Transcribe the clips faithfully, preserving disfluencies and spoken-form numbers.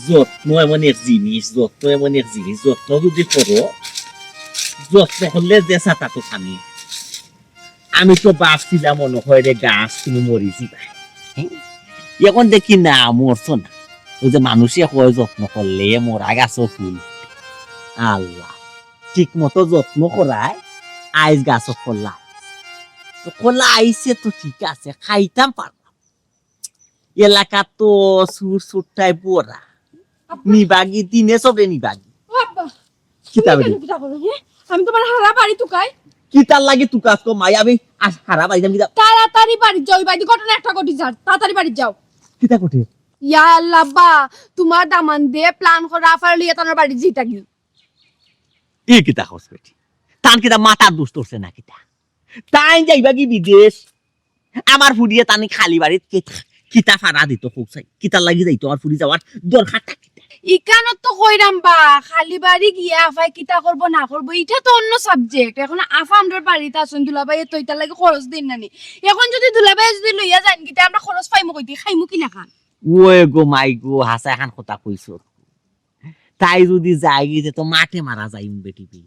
যত্ন এমন এক জিনিস, যত্ন এমন এক জিনিস, যত্ন যদি করো, যত্ন করলে যে ছাতা তো খানি। আমি তো ভাবছিলাম মনে হয় রে গাছ তুমি মরি যিবায়। এখন দেখি না, মরছো না। ওই যে মানুষে কয় যত্ন করলে মরা গাছও ফুল। আল্লাহ, ঠিক মতো যত্ন করায় আইজ গাছও কলা। তো কলা আইছে তো ঠিক আছে, খাইতাম পারলাম। এলাকা তো চুর চুরটায় ভরা। আব্বা। নিবাগি, দিনে সবে নিবাগি। ও আব্বা, কিতা তুমি বেটি? কেন কিতা করো, হে? আমি তুমার হারা বাড়ি তুকাই। কিতার লাগি তুকাস গো মাই? আমি আজ হারা বাড়ি যাম কিতা? তাড়াতাড়ি বাড়ি যাও, এই বাড়িত ঘটনা একটা ঘটি যার। তাড়াতাড়ি বাড়ি যাও। কিতা ঘটে? ইয়া আল্লাহ আব্বা, তুমার দামান্দে plan করা আফারে লইয়া তানর বাড়ি যাইতাগি। ই কিতা কস বেটি? তান কিতা মাথার দোষ ধরছে না কিতা? তাইন যাইবাগি বিদেশ, আমার ফুড়িয়ে তানি খালি বাড়িত কি-, কিতা ফারা দিত কউক চাই? কিতার লাগি যাইতো আমার ফুড়ি যাওয়ার দরকারটা কিতা? ইখানো তো কইরাম বা, খালি বাড়ি গিয়া আফায় কিতা করবো না করবো, ইটা তো অন্য subject। এখন আফা আমরার বাড়িত আছইন, দুলাভাইয়ে তো ইটার লাগি খরচ দেইন না নি। এখন যদি দুলাভাইয়ে যদি লইয়া যাইন, কিতা আমরা খরচ পাইমু কইতে, খাইমু কি লাখান? ওই গো মাই গো, হাছা এখান কথা কইছো। তাই যদি যায়গি, তে তো মাঠে মারা যাইমু বেটি বি।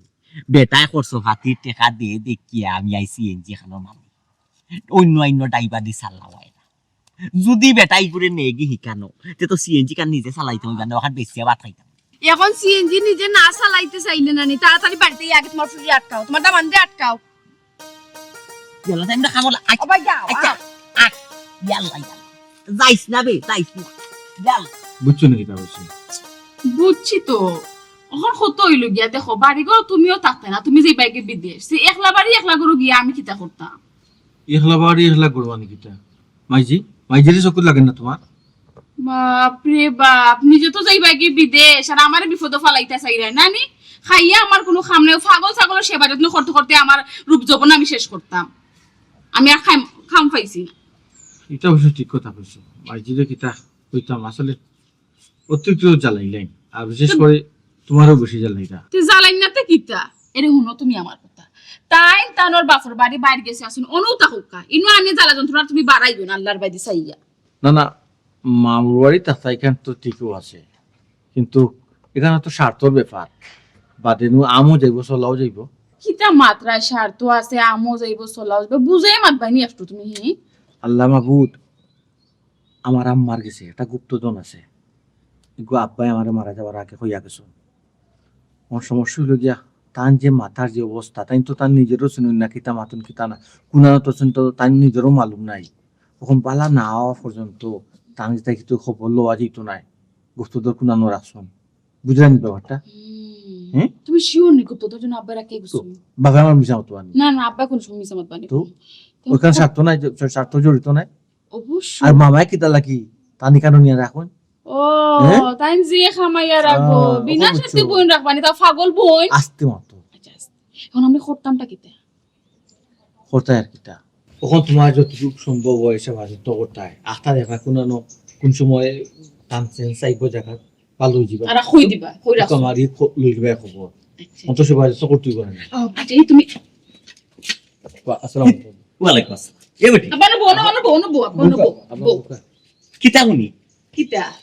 বেটায় খরচ পাতির টেকা দে দেখিয়া আমি আই সিএনজি খানো নামি। অন্য অন্য driver দি চালাওয়ায় না। যদি বেটায় ইগুরে নেগি হিকানো, তে তো সিএনজি খান নিজে চালাইতে অইবা না, ওখান বেশি ভাত খাইতাম। এখন সিএনজি নিজে না চালাইতে চাইলে না নি, তাড়াতাড়ি বাড়িত আইয়া আগে তুমার ফুড়িরে আটকাও, তুমার দামান্দরে আটকাও। ইয়াল্লা, যাইমু না, খামো না। আই, ও ভাই, যাও, আচ্ছা, আও। আই, ইয়াল্লা, ইয়াল্লা। যাইস না বে, যাইস না। ইয়াল্লা। বুঝছো নি কিতা কইছি? বুঝছি তো। অখন কত অইলো গিয়া, দেখো, বাড়ি ঘর তুমিও থাকতায় না, তুমি যাইবায়গি বিদেশ। সে একলা বাড়ি একলা ঘরো গিয়া আমি কিতা করতাম? একলা বাড়ি একলা ঘর মানে কিতা? মাইজি, মাইজিরে চকুত লাগে না তুমার? বাপ রে বাপ, নিজে তো যাইবায়গি বিদেশ, আর আমারে বিপদো ফালাইতা চাইরায় না নি? খাইয়া আমার কুনু কাম নাই, পাগল ছাগলর সেবা যত্ন করতে করতে আমার রূপ যৌবন আমি শেষ করতাম। আমি আর খাম, খাম পাইছি না। ইটা অবশ্য ঠিক কথা কইছো। মাইজিরে কিতা কইতাম, আসলে অতিরিক্ত জ্বালাইলাইন। আর বিশেষ তো করে তুমারেও বেশি জ্বালাইরা। তে জ্বালাইন না তে কিতা? এরে হুনো তুমি আমার কথা। তাইন তানর বাপর বাড়ি বাইর গেছে আছইন, অনো থাকউক্কা। ইনো আনিয়া জ্বালা যন্ত্রণা তুমি বাড়াইও না, আল্লার বায়দি চাইয়া। না, না, মামুর বাড়ি থাকতা ইখান তো ঠিকও আছে, কিন্তু ইখান তো স্বার্থর ব্যাপার। বাদে নু আমও যাইবো, চলাও যাইবো। কিতা মাতরায়, স্বার্থ আছে, আমও যাইবো, চলাও যাইবো, বুঝাইয়া মাতবায় নি একটু তুমি, হি? আল্লাহ মাবুদ, আমার আম্মার গেছে একটা গুপ্তধন আছে, এগু আব্বায় আমারে মারা যাওয়ার আগে কইয়া গেছইন। আমার সমস্যা অইলো গিয়া, তান যে মাথার যে অবস্থা, তাইন তো তান নিজেরও চিনইন না, কিতা মাতইন কিতা না, কুনানো তো চিন তো তান নিজেরও মালুম নাই। অখন বালা না অওয়া পর্যন্ত তান যেতা কিন্তু খবর লওয়া যাইতো নায়, গুপ্তধন কুনানো রাখছইন। বুঝরায় নি ব্যাপারটা? হুম। হ্যাঁ? তুমি sure নি গুপ্তধন আব্বায় রাখিয়া গেছইন? বাবা আমার মিছা মাতবা নি। না, না, আব্বায় কুনু সময় মিছা মাতবা নি। তো? তো ওখান স্বার্থ নাই, স্বার্থ জড়িত নাই। অবশ্যই। আর মামায় কিতা লাগি তান ইখানো নিয়া রাখইন? ও, হ্যাঁ? তাইন যে কামাইয়া রাখবো, আহ, বিনা অখন বুঝছো। স্বার্থে বইন রাখবা নি, তা পাগল বইন। আস্তে মাতো। আচ্ছা, আস্তে। অখন আমি করতামটা কিতা? করতায় আর কিতা? অখন তুমার যতটুক সম্ভব অয় সেবা যত্ন করতায়। আখতা দেখা কুনানো, কুন সময় তান চেঞ্জ চাইবো জাগা, ভালা অই যিবা। আর কই দিবা, কই রাখছো? আমার ই খ-, লই দিবা খবর। আচ্ছা। অত সেবা যত্ন করতে অইবো না। ও, আচ্ছা, এই তুমি ওয়া-, আসসালামু আলাইকুম। ওয়ালাইকুম আসসালাম। এ বেটি। আব্বা, না, বউ, না, না, বউ, না, বউ, আব্বা, না, বউ, বউ। কিতা হুনি? কিতা?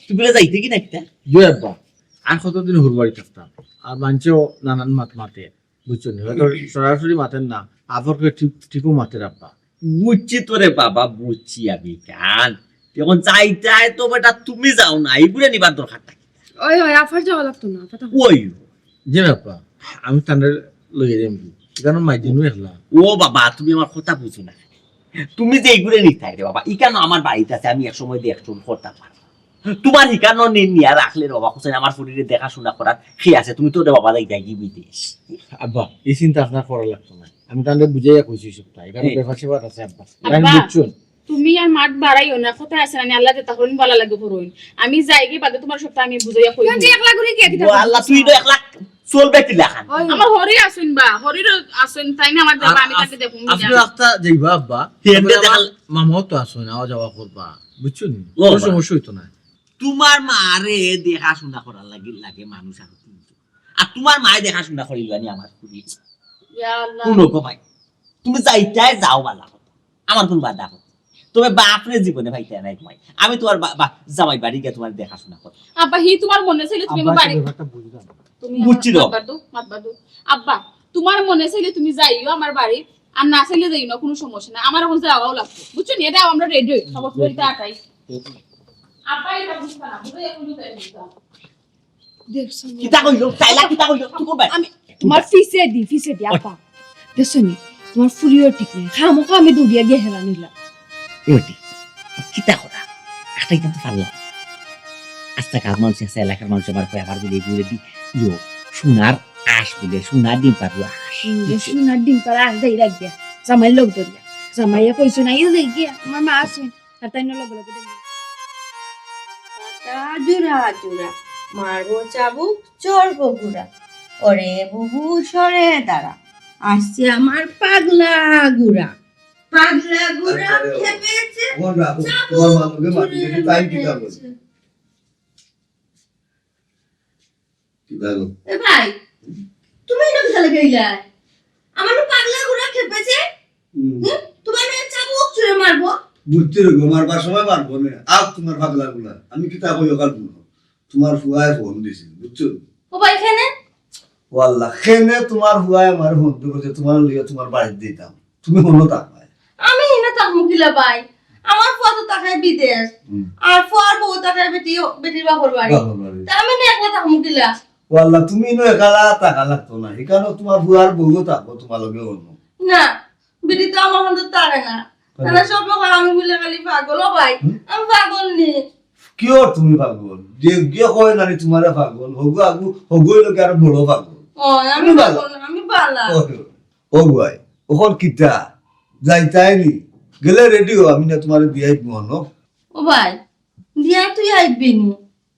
তুমি বলে যাইতে কি না কিতা? জি আব্বা, আর কতদিন হুর বাড়ি থাকতাম? আর মানষেও নানান মাত মাতে, বুঝছো নি? হয়তো সরাসরি মাতের না, আবার করে ঠিক, ঠিকও মাতের আব্বা। বুঝছি তো রে বাবা, বুঝছি আমি কান। অখন যাইতায় তো বেটা তুমি যাও না, ইগুরে নিবার দরকারটা কি? ওই, ওই, আফার যাওয়া লাগতো না, কথা ওই। জি না আব্বা, আমি তানরে লইয়া যাইমু। ইখানো মাইজিনু একলা। ও বাবা, তুমি আমার কথা বুঝো না। তুমি যে ইগুরে নিতায় রে বাবা, ইখানো আমার বাড়িত আছে, আমি এক সময় দেখছুন করতাম পারি। তুমার ইখানো নি-, নিয়া রাখলে রে বাবা, হোসেন আমার ফুড়িরে দেখাশুনা করার কে আছে? তুমি তো রে বাবা যাইতায় কি বিদেশ। আব্বা, ই চিন্তা আপনার করা লাগতো না। আমি তানরে বুঝাইয়া কইছি সবটা। ইখানো এই। ব্যাপার স্যাপার আছে আব্বা। আব্বা, তাইন বুঝছইন? তুমি আর মাত বাড়াইও না, কথা আছে না, আল্লায় যেতা করইন ভালা লাগি করইন। আমি যাইগি বাদে তুমার সবটা আমি বুঝাইয়া কইমু। তুই একলা ঘুরে গিয়া কিতা ও আল্লাহ, করবি? তুই তো একলা চলবে কিলাখান? ওই। আমার হরি আছইন বা, হরির আছইন, তাইন আমার যাবা, আমি আ-, তাকে দেখমু, আপনি যা। রাস্তা যাইবা আব্বা। হি এমনে তারপরে আমার দেখাল- মামাও তো আছইন, আওয়া যাওয়া করবা, বুঝছো নি? ও কোনো বাবা। সমস্যা অইতো না। তুমার মারে দেখাশুনা করার লাগি লাগে মানুষ আর তিনজন। আর তুমার মায়ে দেখাশুনা করিবা নি আমার ফুড়ি। ইয়া আল্লাহ। হুনো গো মাই, তুমি যাইতায় যাও ভালা কথা, আমার কুনু বাধা কথা। তবে বাপরে জীবনে পাইতায় না এক মাই। আমি তুমার বা-, বা-, জামাই বাড়ি গিয়া তুমার দেখাশোনা করমু। আব্বা, হি তুমার মনে চাইলে তুমি আমার আব্বা, বাড়ি, একটা বুঝলাম। তুমি বুঝছি তো। মাত বাদ দেও, মাত বাদ দেও। আব্বা, তুমার মনে চাইলে তুমি যাইও আমার বাড়ি, আর না চাইলে যাইও না, কুনু সমস্যা নাই। আমার অখন যাওয়াও লাগবো, বুঝছো নি? ইটা আমরা রেডি অই, খবর বলতে আটাই। আব্বা, ইটা বুঝতা না, বুঝো, অখন বুঝাই বুঝতা। দেখছো নি? কিতা কইলো? চাইলা কিতা কইলো? তুই করবে? আমি তুমার পিছে দি, পিছে দি, আব্বা। দেখছো নি? তুমার ফুরিও ঠিক নাই। খামোখা আমি দৌড়িয়া গিয়া হেরান অইলাম। এ বেটি, কিতা করা? একটা ইটা তো পারলাম। আস্তা গাঁওর মানুষ আছে, এলাকার মানুষ আমার কয়, আমার বুলে ঘুরে দি, ইয়ো, সোনার আঁশ বুলে, সোনার ডিম পারবো আঁশ। হুম, যে সোনার ডিম পারা আঁশ দেই রাখিয়া, জামাইর লগ ধরিয়া। জামাইয়ে কইছো না, ইয়ে দেই গিয়া, আমার মা আছে। আর তাই না লগে লগে দেখবি। পাতা জুড়া জুড়া, মারবো চাবুক, চড়বো ঘুড়া। ওরে বুবু, সরে দাঁড়া, আসছে আমার পাগলা ঘুড়া। পাগলা ঘুড়া আচ্ছা, রে, খেপেছে, ওর না, ওর, চাবুক ওর মা লোকে মাটি ছুঁড়ে দেখে তাই কিতা বলে? মেরেছে। কিতা গো? এ ভাই, তুমি ইনো কিতা লাগি আইলায়? আমার না পাগলা ঘুড়া খেপেছে। হুম। হুম? তুমার না চাবুক ছুঁড়ে মারবো। বুঝছি রে গো, মারবার সময় মারবো না। আজ তুমার পাগলা ঘুড়া। আমি কিতা কই ওখান শুনো। তুমার ফুয়ায় ফোন দিছিল, বুঝছো? ও ভাই, কেনে? ও আল্লাহ, কেনে তুমার ফুয়ায় আমারে ফোন দিছে, তুমারে লইয়া তুমার বাড়িত দিতাম। তুমি মনো থাকবায়। আমি ইনো থাকমু কিলা ভাই? আমার ফুয়া তো থাকে বিদেশ। হুম। আর ফুয়ার বউ থাকে বেটি, বেটির বাপর বাড়ি। বাপর বাড়ি। তা আমি ইনো একলা থাকমু কিলা? ও আল্লাহ, তুমি ইনো একলা থাকা লাগতো না। ইখানো তুমার ফুয়ার বউও থাকবো তুমার লগে অনো। না, বেটি তো আমার মতো তারে না। কেনে? তারা সব লোক আমি বুলে খালি পাগল, ও ভাই, হুম? আমি পাগল নি। কিওর তুমি পাগল? যে, যে কয় নানি তুমারে পাগল, হগু আগু, হগু অইলো কি আরো বড় পাগল। ও, আমি তুমি পাগল। পাগল না, আমি বালা। ও, ও ভাই, অখন কিতা? যাইতায় নি? গেলে রেডি অও, আমি না তুমারে দিয়া আইমু অনো। ও ভাই, দিয়া তুই আইবি নি?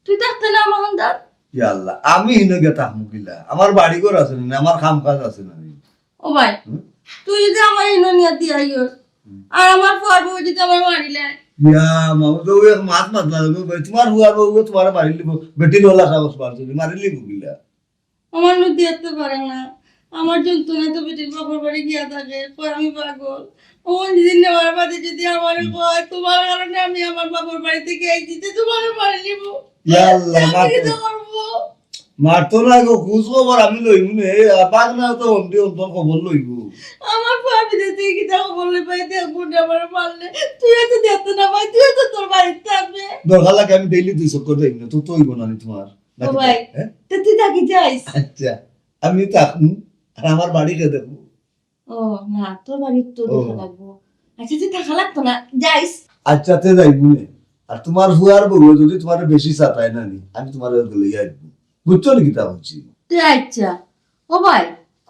তুই থাকতে না আমার হন্দার? ইয়া আল্লাহ, আমি হিনো গিয়া থাকমু কিলা? আমার বাড়ি ঘর আছে না, আমার কাম কাজ আছে না নি? ও ভাই, হুম? তুই যদি আমার হিনো নিয়া দিয়া আইস, হুম। আর আমার ফুয়ার বউ যদি আমার মারিলে? ইয়া, মামু তো ওই এক মাত মাতলা লাগবো ভাই, তুমার ফুয়ার বউ তুমারে মারিলিবো, বেটির হলা সাহস পার যদি মারিলিবো কিলা? আমার নদী আনতে পারে না। আমার যন্ত্রণায় তো বেটির বাপর বাড়ি গিয়া থাকে, কয় আমি পাগল। অমন যদি নেওয়ার বাদে যদি আমারে কয়, "তুমার কারণে আমি আমার বাপর বাড়ি থাকি আইছি, তে তুমারে মারিলিবো।" ইয়া আল্লাহ, আমি মারতো, কিতা করমু? মারতো না গো, খোঁজ খবর আমি লইমু নে। এ, পাক না তো হন্ডি হন্তর খবর লইবো। আমার ফুয়া বিদেশ থাকি কিতা খবর লইবা, দেখবো না আমারে মারলে। তুইও তো দেখতে না ভাই, তুইও তো তোর বাড়িত থাকবে। দরকার লাগে আমি ডেইলি দুই চক্কর যাইমু নে, তো তো অইবো না নি তুমার। ও নাকি ভাই, হ্যাঁ? তে তুই থাকি যাইস। আচ্ছা, আমি থাকমু, আর আমার বাড়ি কে দেখবো? ও, না, তোর বাড়ি তো ও। দেখা লাগবো। আচ্ছা, তুই থাকা লাগতো না, যাইস। আচ্ছা, তে যাইমু নে। আর তুমার ফুয়ার বউ যদি তুমারে বেশি সাতায় না নি, আমি তুমারে লইয়া আইমু। বুঝছো নি কিতা বলছি? তে আচ্ছা। ও ভাই,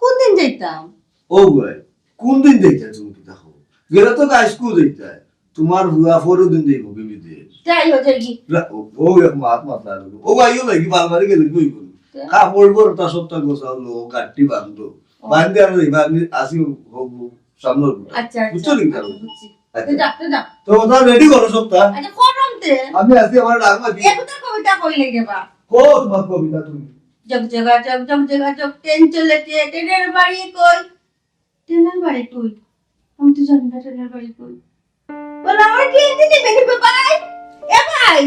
কোন দিন যাইতাম? ও ভাই, কোন দিন যাইতায় তুমি কিতা কও? গেলে তো আইজকু যাইতায়। তুমার ফুয়া পরও দিন যাইবো কি বিদেশ? যাই হোক, যাই কি? রা-, ও, ও এক মাত মাতলা লাগবো। ও ভাই, ও ভাই, কি বালবাড়ি গেলে কই বলো? তে? কাপড় বড় তা সবটা গোছাও লো, গাঠি বান্ধো। ও। বান্ধে আর যাইবা, আমি আসি হবো, সামনে হবো। আচ্ছা, আচ্ছা, বুঝছো নি আচ্ছা, কারণ? বুঝছি। আচ্ছা। তে যা, তে যা। তো ওটা রেডি করো সবটা। আচ্ছা, করলাম তে। আমি আসি আমার ডাক মাঝি। একটা কবিতা কইলে গেবা। কও তুমার কবিতা তুমি। জগ জগা জগ জগ জগা জগ, ট্রেন চলেছে, ট্রেনের বাড়ি কই? ট্রেনের বাড়ি কই? আমি তো জানি না ট্রেনের বাড়ি কই। বলো, আমার ট্রেন দিতে বেরিবে ভাই? এ ভাই!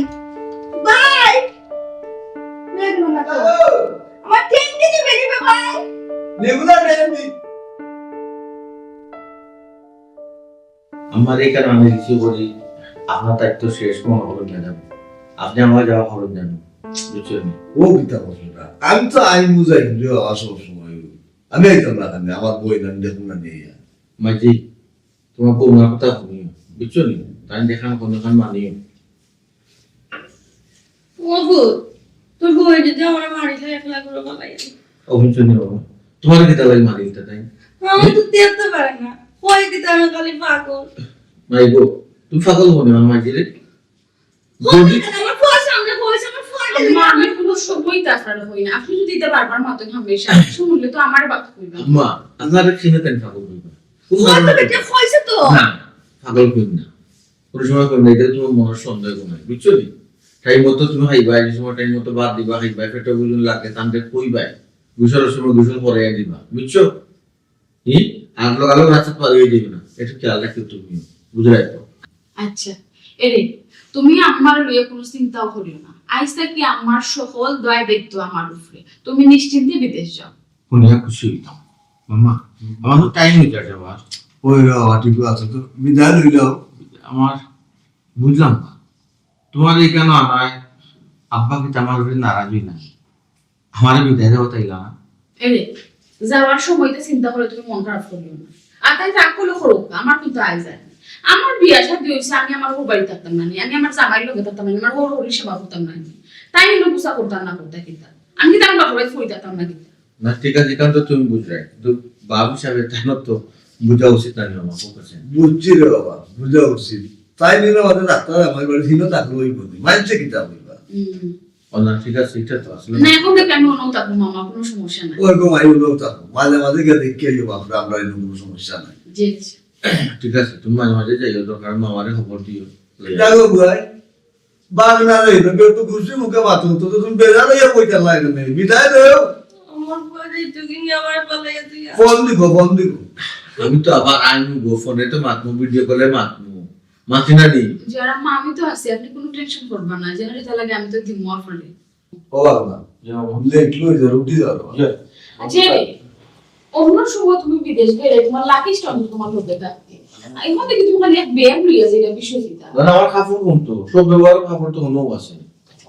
ভাই! বেরিবে না তো। হ্যালো! আমার ট্রেন দিতে বেরিবে ভাই? লেগুনা ট্রেন দি। আমার এখানে আমি রিসিভ করি, আপনার দায়িত্ব শেষ মনে করুন ম্যাডাম। আপনি আমার যাওয়া খরচ জানেন, বুঝছেন? ও কিতা কথা? আমি তো আইমু যাইমু রে বাবা সব সময়। আমি আইতাম না কেনে, আমার বইন আমি দেখমু না নি। মাঝি, তুমার বউর কথা হুনিও, বুঝছো নি? তাই দেখান কোনখান মানিও। ও গো, তোর বউ যদি আমারে মারিলে একলা করে ফালাই দিবো। ও বুঝছো নি বাবা? তুমারে কিতা লাগি মারিলিতা তাই? আমারে তো দেখতে পারে না। কয় কিতা আমি খালি পাগল। মাই গো, তুমি পাগল মনে হয় মাঝি রে। কয় যদি কিতা আমার ফুয়ার সামনে কইছে, আমার ফুয়া গেলে আম্মা, আমি কুনু সময় তাছাড়া হই না। আপনি যদি ইতা বারবার মাতইন হামেশা, শুনলে তো আমার বাত কইবা। আম্মা, আপনারে চিনে তেন পাগল কইবা। ফুয়া তো বেটা কইছে তো। না, পাগল কইন না। কুনু সময় কইন না, ইটা তুমার মনর সন্দেহ নাই, বুঝছো নি? টাইম মতো তুমি খাইবায়, যে সময় টাইম মতো ভাত দিবা, খাইবায়, পেটো বুঝুন লাগে, তানরে কইবায়। গোসলর সময় গোসল করাইয়া দিবা, বুঝছো? ই? আর লগালগ রাস্তা পার অইয়া যাইবে না, একটু খেয়াল রাখিও তুমি, বুঝরায় তো? আচ্ছা, এরে, তুমি আমার লইয়া কোনো চিন্তাও করিও না। আইজ থাকি আমার সকল দায় দায়িত্ব আমার উপরে। তুমি নিশ্চিন্তে বিদেশ যাও। শুনিয়া খুশি হইলাম। মামা, আমার তো টাইম হয়ে যাচ্ছে আবার। ওই রে বাবা, ঠিক আছে, তো বিদায় লইলাও। আমার বুঝলাম না, তোমার এখানে আনায় আব্বা কি আমার উপরে নারাজ হই না? আমারে বিদায় দেওয়া তাইলা না? এরে, যাওয়ার সময় তো চিন্তা করে তুমি মন খারাপ করিও না। আর তাই রাগ করলে করুক না, আমার কিন্তু আয় যায় না। আমার বিয়া শাদী হইছে, আমি আমার বউ বাড়ি থাকতাম না নি, আমি আমার জামাইর লগে থাকতাম না নি, আমার বউর হরি সেবা করতাম না নি। তাই এনে গুছা করতাম না করতে কিতা? আমি কিন্তু আমার বাপের বাড়ি ফিরি থাকতাম না কিতা? না, ঠিক আছে, এখান তো তুমি বুঝলে, কিন্তু বাপ হিসাবে তাই তো বুঝা উচিত না নি আমার কাছে। বুঝছি রে বাবা, বুঝা উচিত। তাই নিলে আমাদের ডাক্তার আমার বাড়ি ছিল, তাহলে ওই বুঝি মানছে কিতা হইবা। হুম। ও না, ঠিক আছে, এটা তো আসলে না, এখন থেকে আমি অন্য থাকবো মামা, কোনো সমস্যা নাই। ওই গো মাই, অন্য থাকো, মাঝে মাঝে গিয়ে দেখে আইও বাপরে, আমরা এরকম কোনো সমস্যা নাই। জি, জি। ঠিক আছে, তুমি মাঝে মাঝে যাইও, দরকার মামারে খবর দিও। যাও গো ভাই, বাগনা রে, তো কেউ তো খুশি মুখে মাতো, তো তুমি বেজা লইয়া কইতে লাগে না, বিদায় দেও। আমার পরে তুই আমার পালাইয়া দিয়া। ফোন দিব, ফোন দিব। আমি তো আবার আইমু গো, ফোনে তো মাতমু, ভিডিও কলে মাতমু। মাতি না নি? যারা মা, আমি তো আছি, আপনি কোনো টেনশন করবেন না, যেন যেটা লাগে আমি তো দিমু আপনারে। ও বাবা, জি বাবা। লেট লই যা, রুটি দাও। জি। আচ্ছা রে, অন্য সময় তুমি বিদেশ গেলে তোমার লাকি স্টোন তোমার লগে থাকতে। এখন থেকে তুমি খালি এক ব্যাগ লইয়া যাইবা, বিষয় কিতা? না, না, আমার কাপড় কম তো, সব ব্যবহার কাপড় তো অন্য আছে।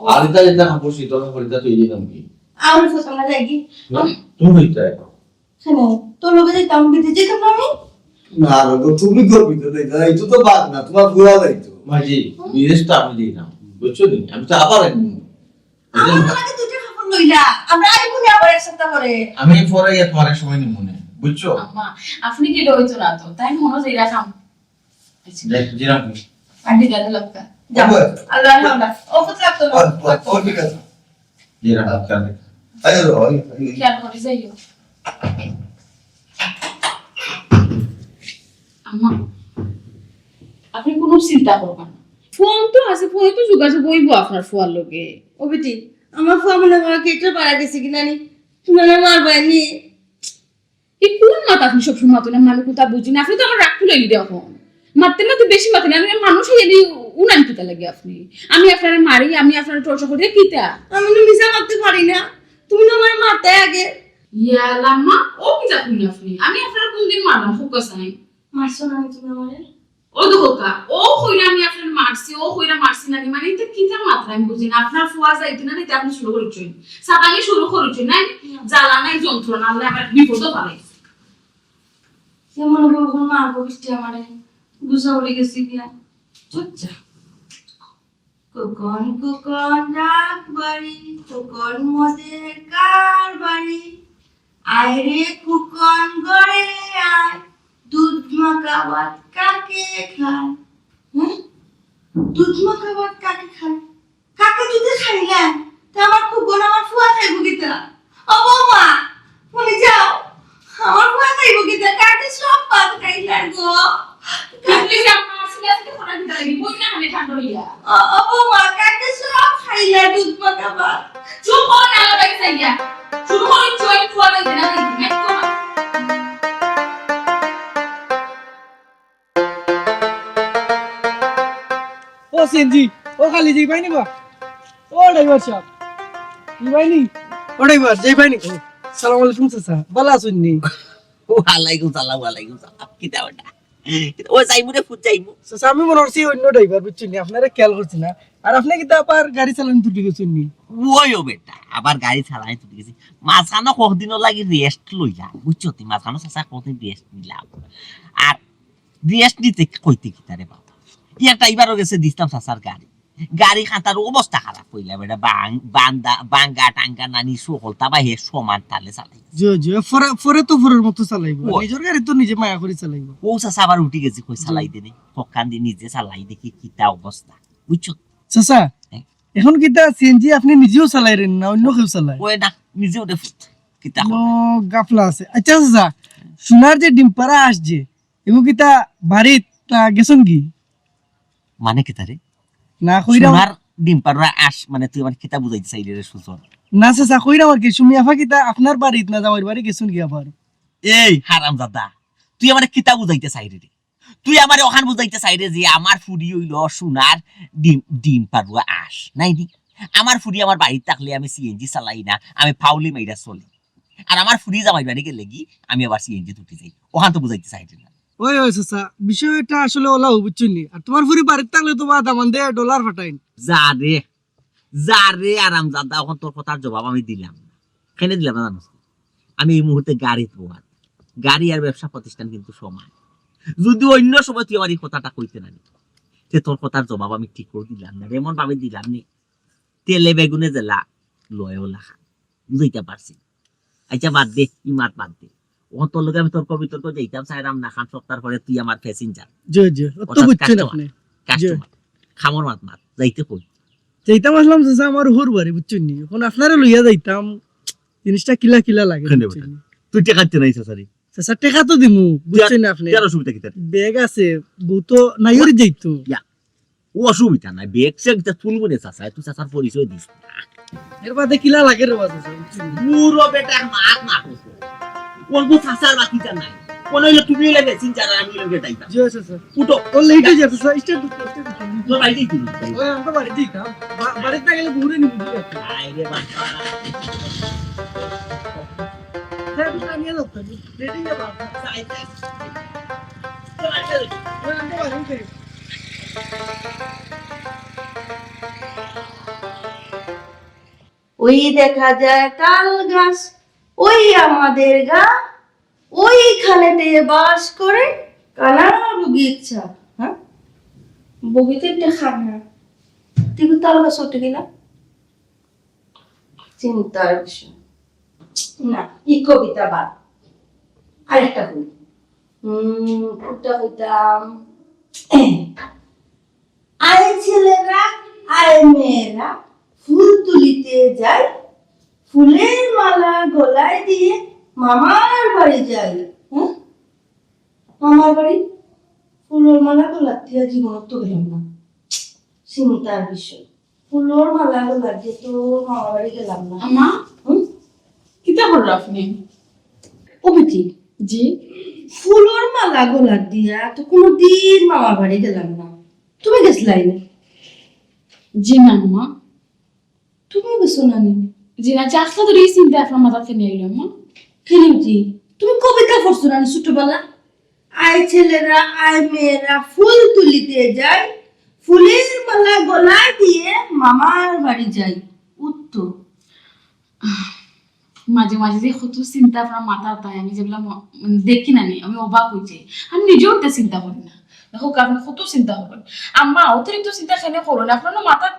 ও। আর এটা, এটা কাপড়, শীতল কাপড়, এটা তো এই দাম কি? আমার ফসল না যাই কি? না, তুমি হইতে। কেন? তোর লগে যাইতাম, বিদেশ যাইতাম না আমি? না, না, তো তুমি করবি তো, তাই না? এই তো, তো বাদ না, তোমার ঘোরা যাইতো। মাঝি, বিদেশ তো আমি দিই না, বুঝছো নি? আমি তো আবার একদিন। আমার লাগে দুইটা কাপড় লইলা, আমরা আইবো নি আবার এক সপ্তাহ পরে। আমি পরে গিয়ে তোমার এক সময় নিব মনে, বুঝছো? আম্মা, আপনি কি রইতো না তো, তাই মনে হয় এরকম। আচ্ছা। দেখ, জিরাম। আন্টি গেল লক্কা। যাও। ওই। আল্লাহ, আল্লাহ। ও, ফুট লাগতো না। ওই, ওই, ওই, ঠিক আছে। জিরাম, খেয়াল রেখো। আরে, ওই, ওই। খেয়াল করে যাইও। আম্মা, আপনি কোনো চিন্তা করবেন না। ফোন তো আছে, ফোনে তো যোগাযোগ হইব আপনার ফুয়ার লগে। ও বেটি, আমার ফুয়া মনে হয় কেটে পারা গেছে কি নানি? তুমি না মারবায় নি? এই কোন মাত আপনি সবসময় মাতইন, আমি কোনটা বুঝি না। আপনি তো আমার রাগ তুলে দিতে এখন। মারতে মারতে বেশি মাতইন, আমি মানুষ হয়ে এলি উনান কিতা লাগে আপনি? আমি আপনারে মারি, আমি আপনারে টর্চার করি কিতা? আমি তো মিছা মারতে পারি না, তুমি তো আমার মারতে আগে। ইয়া আল্লাহ, আম্মা, ও কিতা কইন আপনি? আমি আপনারে কোনদিন মারলাম, ফোকাস নাই। মারছো না তুমি আমারে? ও তো কথা, ও কইরা আমি আপনারে মারছি, ও কইরা মারছি না, মানে এটা কিতা মাতরা আমি বুঝি না। আপনার ফুয়া যাইতে না, এটা আপনি শুরু করছেন, সাতানি শুরু করছেন, না? হুম। জ্বালা নাই, যন্ত্রণা, আল্লাহ আবার বিপদও পারে। কেমন বলবো, মারবো বৃষ্টি আমারে, গুছা উড়ে গেছি গিয়া। চুপচাপ। কুকন কুকন রাখ বাড়ি, কুকন মদের কার বাড়ি, আয় রে কুকন ঘরে আয়, দুধ মাখা ভাত কাকে খায়? হ্যাঁ, দুধ মাখা ভাত কাকে খায়? কাকে যদি খাইলাম, তে আমার কুকন আমার ফুয়া খাইব কিতা? ও বৌমা, তুমি যাও, আমার ফুয়া খাইব কিতা? কাকে সব ভাত খাইলার গো। কাকে সব মাছ গেছে খরা দিতে লাগি, বই না খানে ঠান্ডা হইয়া। ও, ও বৌমা, কাকে সব খাইলা দুধ মাখা ভাত? চুপ করো না, আলাদা গেছে গিয়া। শুরু করো, চুপ, ফুয়া খাইতে না খাইতে, একদম। ও সিএনজি, ও খালি যাইবাই নি বা? ও ড্রাইভার সাহেব, যাইবাই নি? ও ড্রাইভার, যাইবাই নি? সালাম আলাইকুম চাচা, ভালা আছইন নি? ওয়ালাইকুম সালাম, ওয়ালাইকুম সালাম। কিতা ওটা? ও যাইমু রে, ফুট যাইমু। চাচা, আমি মনে করছি অন্য ড্রাইভার, বুঝছইন নি? আপনারে খেয়াল করছি না। আর আপনি কিতা আবার গাড়ি চালানি তুলি গেছইন নি? ওই ও বেটা, আবার গাড়ি চালানি তুলি গেছি। মাঝখানো কদিনর লাগি রেস্ট লইলাম, বুঝছো নি? মাঝখানো চাচা কদিন রেস্ট নিলাম। আর রেস্ট নিতে কইতে কিতা রে বাবা? ইয়া ড্রাইভারও গেছে দিছলাম চাচার গাড়ি। গাড়ি খাতার অবস্থা খারাপ হইলা বেটা, বাং-, বান্দা, বাঙ্গা টাঙ্গা নানি সকলতা বা হে সমান তালে চালাই। জি, জি, ফরে, ফরে তো ফরের মতো চালাইবো। ও। নিজর গাড়ি তো নিজে মায়া করি চালাইবো। ও চাচা আবার উঠি গেছি, কই জি। চালাই দেনি। হকান দি নিজে চালাই দেখি কিতা অবস্থা। বুঝছো? চাচা, হ্যাঁ। এখন কিতা সিএনজি আপনি নিজেও চালাইরেন না, অন্য কেউ চালায়? ওই না, নিজে উঠে ফুট। কিতা নো, করবে? গাফলা আছে। আচ্ছা, চাচা, সোনার যে ডিম পাড়া আসছে, এগু কিতা বাড়িত না গেছইন কি? মানে কিতা রে? না, কইরা সোনার ডিম পাড়া আস, মানে তুই আমার কিতা বুঝাইতে চাইলি রে সুজন? না, চাচা, কইরা আর কি, সুমি আফা কিতা আপনার বাড়িত না জামাইর বাড়ি গেছইন কি আবার? এই হারামজাদা, তুই আমারে কিতা বুঝাইতে চাইলি রে? তুই আমারে অখান বুঝাইতে চাইরে যে আমার ফুরি অইলো সোনার ডিম, ডিম পারুয়া আঁশ, নায় নি? আমার ফুরি আমার বাড়িত থাকলে আমি সিএনজি চালাই না, আমি ফাউলি মাইরা চলি। আর আমার ফুরি জামাইর বাড়ি গেলেগি আমি আবার সিএনজিত উঠি যাই, অখান তো বুঝাইতে চাইরে না। ওই, ওই চাচা, বিষয়টা আসলে অলাউ, বুঝছইন নি? আর তুমার ফুরি বাড়িত থাকলে তো বা দামান্দে ডলার ফাটাইন। যা রে, যা রে আরামজাদা, অখন তোর কথার জবাব আমি দিলাম না। কেনে দিলাম না জানোস? আমি এই মুহূর্তে গাড়িত বওয়াত। গাড়ি আর ব্যবসা প্রতিষ্ঠান কিন্তু সমান। যদি অইন্য সময় তুই আমার এই কথাটা কইতে না নি, তে তোর কথার জবাব আমি ঠিক করি দিলাম না, এমন ভাবে দিলাম নি, তেলে বেগুনে জ্বালা লয়ও লাখা। বুঝাইতাম পারছি। আচ্ছা, বাদ দে, ই মাত বাদ দে। অখন তোর লগে আমি তর্ক বিতর্ক যাইতাম চাইরাম না, খান সপ্তাহ পরে তুই আমার প্যাসেঞ্জার। জি, জি, অত অর্থাৎ বুঝছইন customer, আপনি। Customer। খামর মাত মাত, যাইতে কই? যাইতাম আছলাম চাচা, আমার হউর বাড়ি, বুঝছইন নি? অখন আপনারে লইয়া যাইতাম, জিনিসটা কিলা কিলা লাগে, কেনে বুঝছইন বেটা? নি? তুই টেকা দিতে নাই চাচারে? চাচা, টেকা তো দিমু, বুঝছইন নি আপনি? তেরো অসুবিধা কিতা? ব্যাগ আছে, বউ তো নাইওরি যাইতো। ইয়া, ও অসুবিধা নাই, ব্যাগ স্যাগ তা তুলবো নে চাচা, তুই চাচার পরিচয় দিস না। এর বাদে কিলা লাগে রে বাবা, চাচা, বুঝছইন নি? বুড়ো বেটার মাত না করছো। কোন তো চাচার বাকি যা নাই। কোন অইলে তুমি অইলে মেশিন চালা, আমি অইলে ড্রাইভার। জি, চাচা। উঠো। ও লেট অই যাচ্ছে, স্যার। স্টার্ট দিতে, স্টার্ট দিতে। তো বাড়ি যাই তুমি। ওই, আমি তো বাড়ি যাইতাম। বা-, বাড়িতে গেলে ঘুরে নিবি, ঠিক আছে? আয় রে বাবা। স্যার, একটু টানিয়ে দাও তো। রেডি হয়ে বাবা। ওই, আমি তো বাড়ি যাই। ওই দেখা যায় তাল গাছ, ওই আমাদের গা, ওইখানেতে বাস করে কানা বগিচা। হ্যাঁ, বগিতে একটা খানা। তুই তাল গাছ উঠে গেলাম, চিন্তার বিষয়। না, ই কবিতা বাদ। আরেকটা কই। উম, কোনটা কইতাম? আয় ছেলেরা, আয় মেয়েরা, ফুল তুলিতে যাই, ফুলের মালা গলায় দিয়ে মামার বাড়ি যাই। হ্যাঁ? মামার বাড়ি? ফুলের মালা গলাত দিয়া জীবনে তো গেলাম না। চিন্তার বিষয়। ফুলের মালা গলাত দিয়া তো মামার বাড়ি গেলাম না। আম্মা? হুম? কিতা কররা আপনি? ও বেটি। জি? ফুলের মালা গলাত দিয়া তো কোনোদিন মামার বাড়ি গেলাম না। তুমি গেছলায় নি? জি না, আম্মা। তুমিও গেছো না নি? জি না, আচ্ছা, আখতা ধরি ই চিন্তা আপনার মাথাত কেনে আইলো, আম্মা? কেনে বেটি? তুমি কবিতা পড়ছো না নি ছোটবেলা? আয় ছেলেরা, আয় মেয়েরা, ফুল তুলিতে যাই, ফুলের মালা গলায় দিয়ে মামার বাড়ি যাই। উত্তর। মাঝে মাঝে যে কত চিন্তা আপনার মাথাত আয়, আমি যেগুলা ম-, মানে দেখি না নি, আমি অবাক অই যাই। আমি নিজেও ইতা চিন্তা করি না। দেখো, আপনি কত চিন্তা করেন। আম্মা, অতিরিক্ত চিন্তা কেনে করেন? আপনার না মাথাত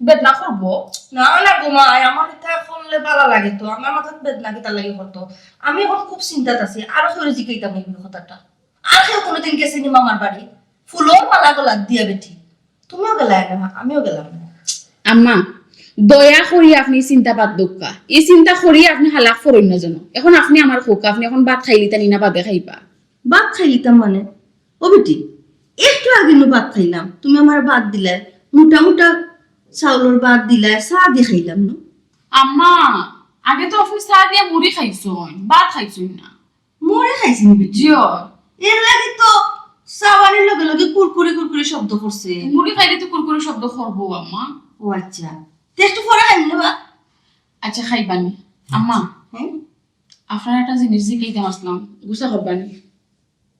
বেদনা করবো? না, না গো মা, আমার ইতা করলে ভালা লাগে তো। আমার মাথাত বেদনা কিতার লাগি করতো? আমি এখন খুব চিন্তাত আছি। আরো কেউরে জিকাইতাম এই কথাটা। আর কেউ কোনোদিন গেছে নি মামার বাড়ি? ফুলের মালা গলাত দিয়া বেটি। তুমিও গেলায় না, আমিও গেলাম না। আম্মা, দয়া করি আপনি চিন্তা বাদ দেউক্কা। ই চিন্তা করি আপনি হালাক করইন না যেন। এখন আপনি আমার কউক্কা, আপনি এখন ভাত খাইলিতা নি না বাদে খাইবা? ভাত খাইলিতাম মানে? ও বেটি, একটু আগে নু ভাত খাইলাম, তুমি আমারে ভাত দিলায়, মোটা মোটা চাউলর ভাত দিলায়, চা দি খাইলাম না। আম্মা, আগে তো আপনি চা দিয়া মুড়ি খাইছইন, ভাত খাইছইন না। মুড়ি খাইছইন নি বেটি? জি অয়। এর লাগি তো চা পানির লগে লগে কুরকুরি কুরকুরি শব্দ করছে। মুড়ি খাইলে তো কুরকুরি শব্দ করবো, আম্মা। ও আচ্ছা, তে একটু পরে খাইমু নে বা। আচ্ছা, খাইবা নি? আম্মা, হ্যাঁ? আপনারে একটা জিনিস জিকাইতাম আছলাম, গুসা করবা নি?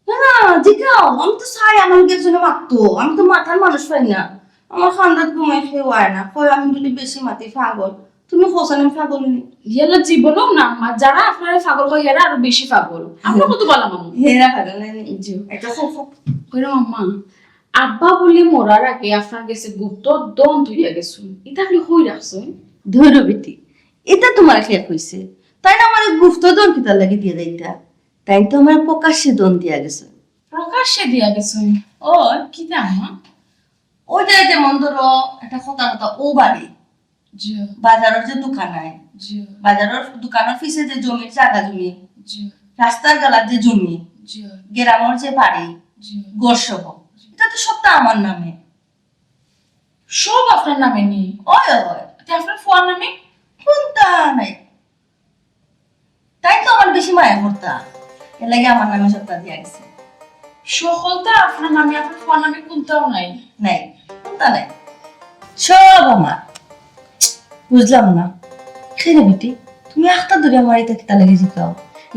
না, না, জিকাও, আমি তো চাই আমার লগে একজনে মাততো, আমি তো মাতার মানুষ পাই না। আমার কান্দাত ঘুমাই কেউ আয় না, কয় আমি বুলে বেশি মাতি, পাগল। তুমি কওছাইন আমি পাগল নি? ইয়াল্লা, জীবনেও না, আম্মা, যারা আপনারে পাগল কয়, এরা আরো বেশি পাগল। আমরা কত ভালা মানুষ। এরা পাগল নায় নি? জি। এটা খুব, খুব কইরাম আম্মা, আব্বা বুলে মরার আগে আপনার গেছে গুপ্ত ধন থইয়া গেছইন, ইতা আপনি কই রাখছইন? ধুর বেটি, ইতা তুমারে কে কইছে? তাইন আমারে গুপ্ত ধন কিতার লাগি দিয়া যাইতা? তাইন তো আমারে প্রকাশ্যে ধন দিয়া গেছইন। প্রকাশ্যে দিয়া গেছইন? ও, কিতা আম্মা? ওই যে যেমন ধরো, একটা কথা কথা, ও বাড়ি, জি। বাজারর যে দোকান আয়, জি। বাজারর দোকানর পিছে যে জমির জাগা জমি, জি। রাস্তার গালার যে জমি, জি। গ্রামর যে বাড়ি, জি। ঘর সহ, ইতা তো সবতা আমার নামে। সব আপনার নামে নি? ওই, ওই। তে আপনার ফুয়ার নামে? কুন্তা নাই। তাইন তো আমার বেশি মায়া করতা, এর লাগি আমার নামে সবতা দিয়া গেছে। সকলতা আপনার নামে, আপনার ফুয়ার নামে কুন্তাও নাই? নাই, কুন্তা নাই, সব আমার। বুঝলাম না, কেনে বেটি, তুমি আখতা ধরি আমার ইতা কিতা লাগি জিকাও?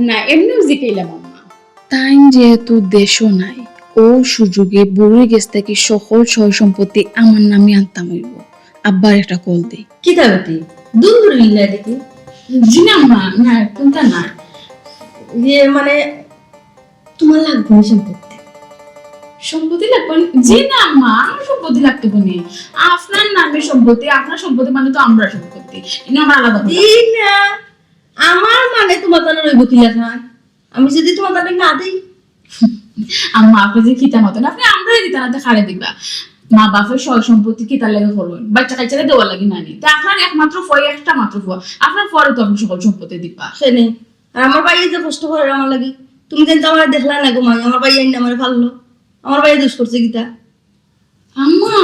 না, এমনেউ জিকাইলাম আম্মা। তাইন যেহেতু দেশো নাই, অউ সুযোগে বুড়ির গেছ থাকি সকল সয় সম্পত্তি আমার নামে আনতাম অইবো। আব্বার একটা কল দেই। কিতা বেটি, দুন্দুরি লিলা দেখি। জি না আম্মা, না, কুন্তা না। ইয়ে মানে, তোমার লাগবো নি সম্পত্তি? সম্পত্তি লাগবো নি? জি না আম্মা, আমার সম্পত্তি লাগতো কেনে? আপনার নামে সম্পত্তি, আপনার সম্পত্তি মানে তো আমরার সম্পত্তি। ইনো আমার আলাদা কথা। ই না, আমার মানে তোমার তানে রইবো কিলা খান? আমি যদি তোমার তানে না দেই? আম্মা, আপনে যে কিতা মাতইন, আপনে আমরারে দিতা না, তে কারে দিবা? মা বাপর সয় সম্পত্তি কিতার লাগি করইন? বাইচ্চা কাইচ্চারে দেওয়ার লাগি না নি? তে আপনার একমাত্র ফুয়া, একটা মাত্র ফুয়া, আপনার ফুয়ারে তো আপনে সকল সম্পত্তি দিবা। কেনে? আর আমার ভাইয়ে যে কষ্ট করে আমার লাগি, তুমি যেন তো আমারে দেখলা না গো মাই, আমার ভাইয়ে আইন আমারে ফাললো। আমার ভাইয়ে দোষ করছে কিতা? আম্মা,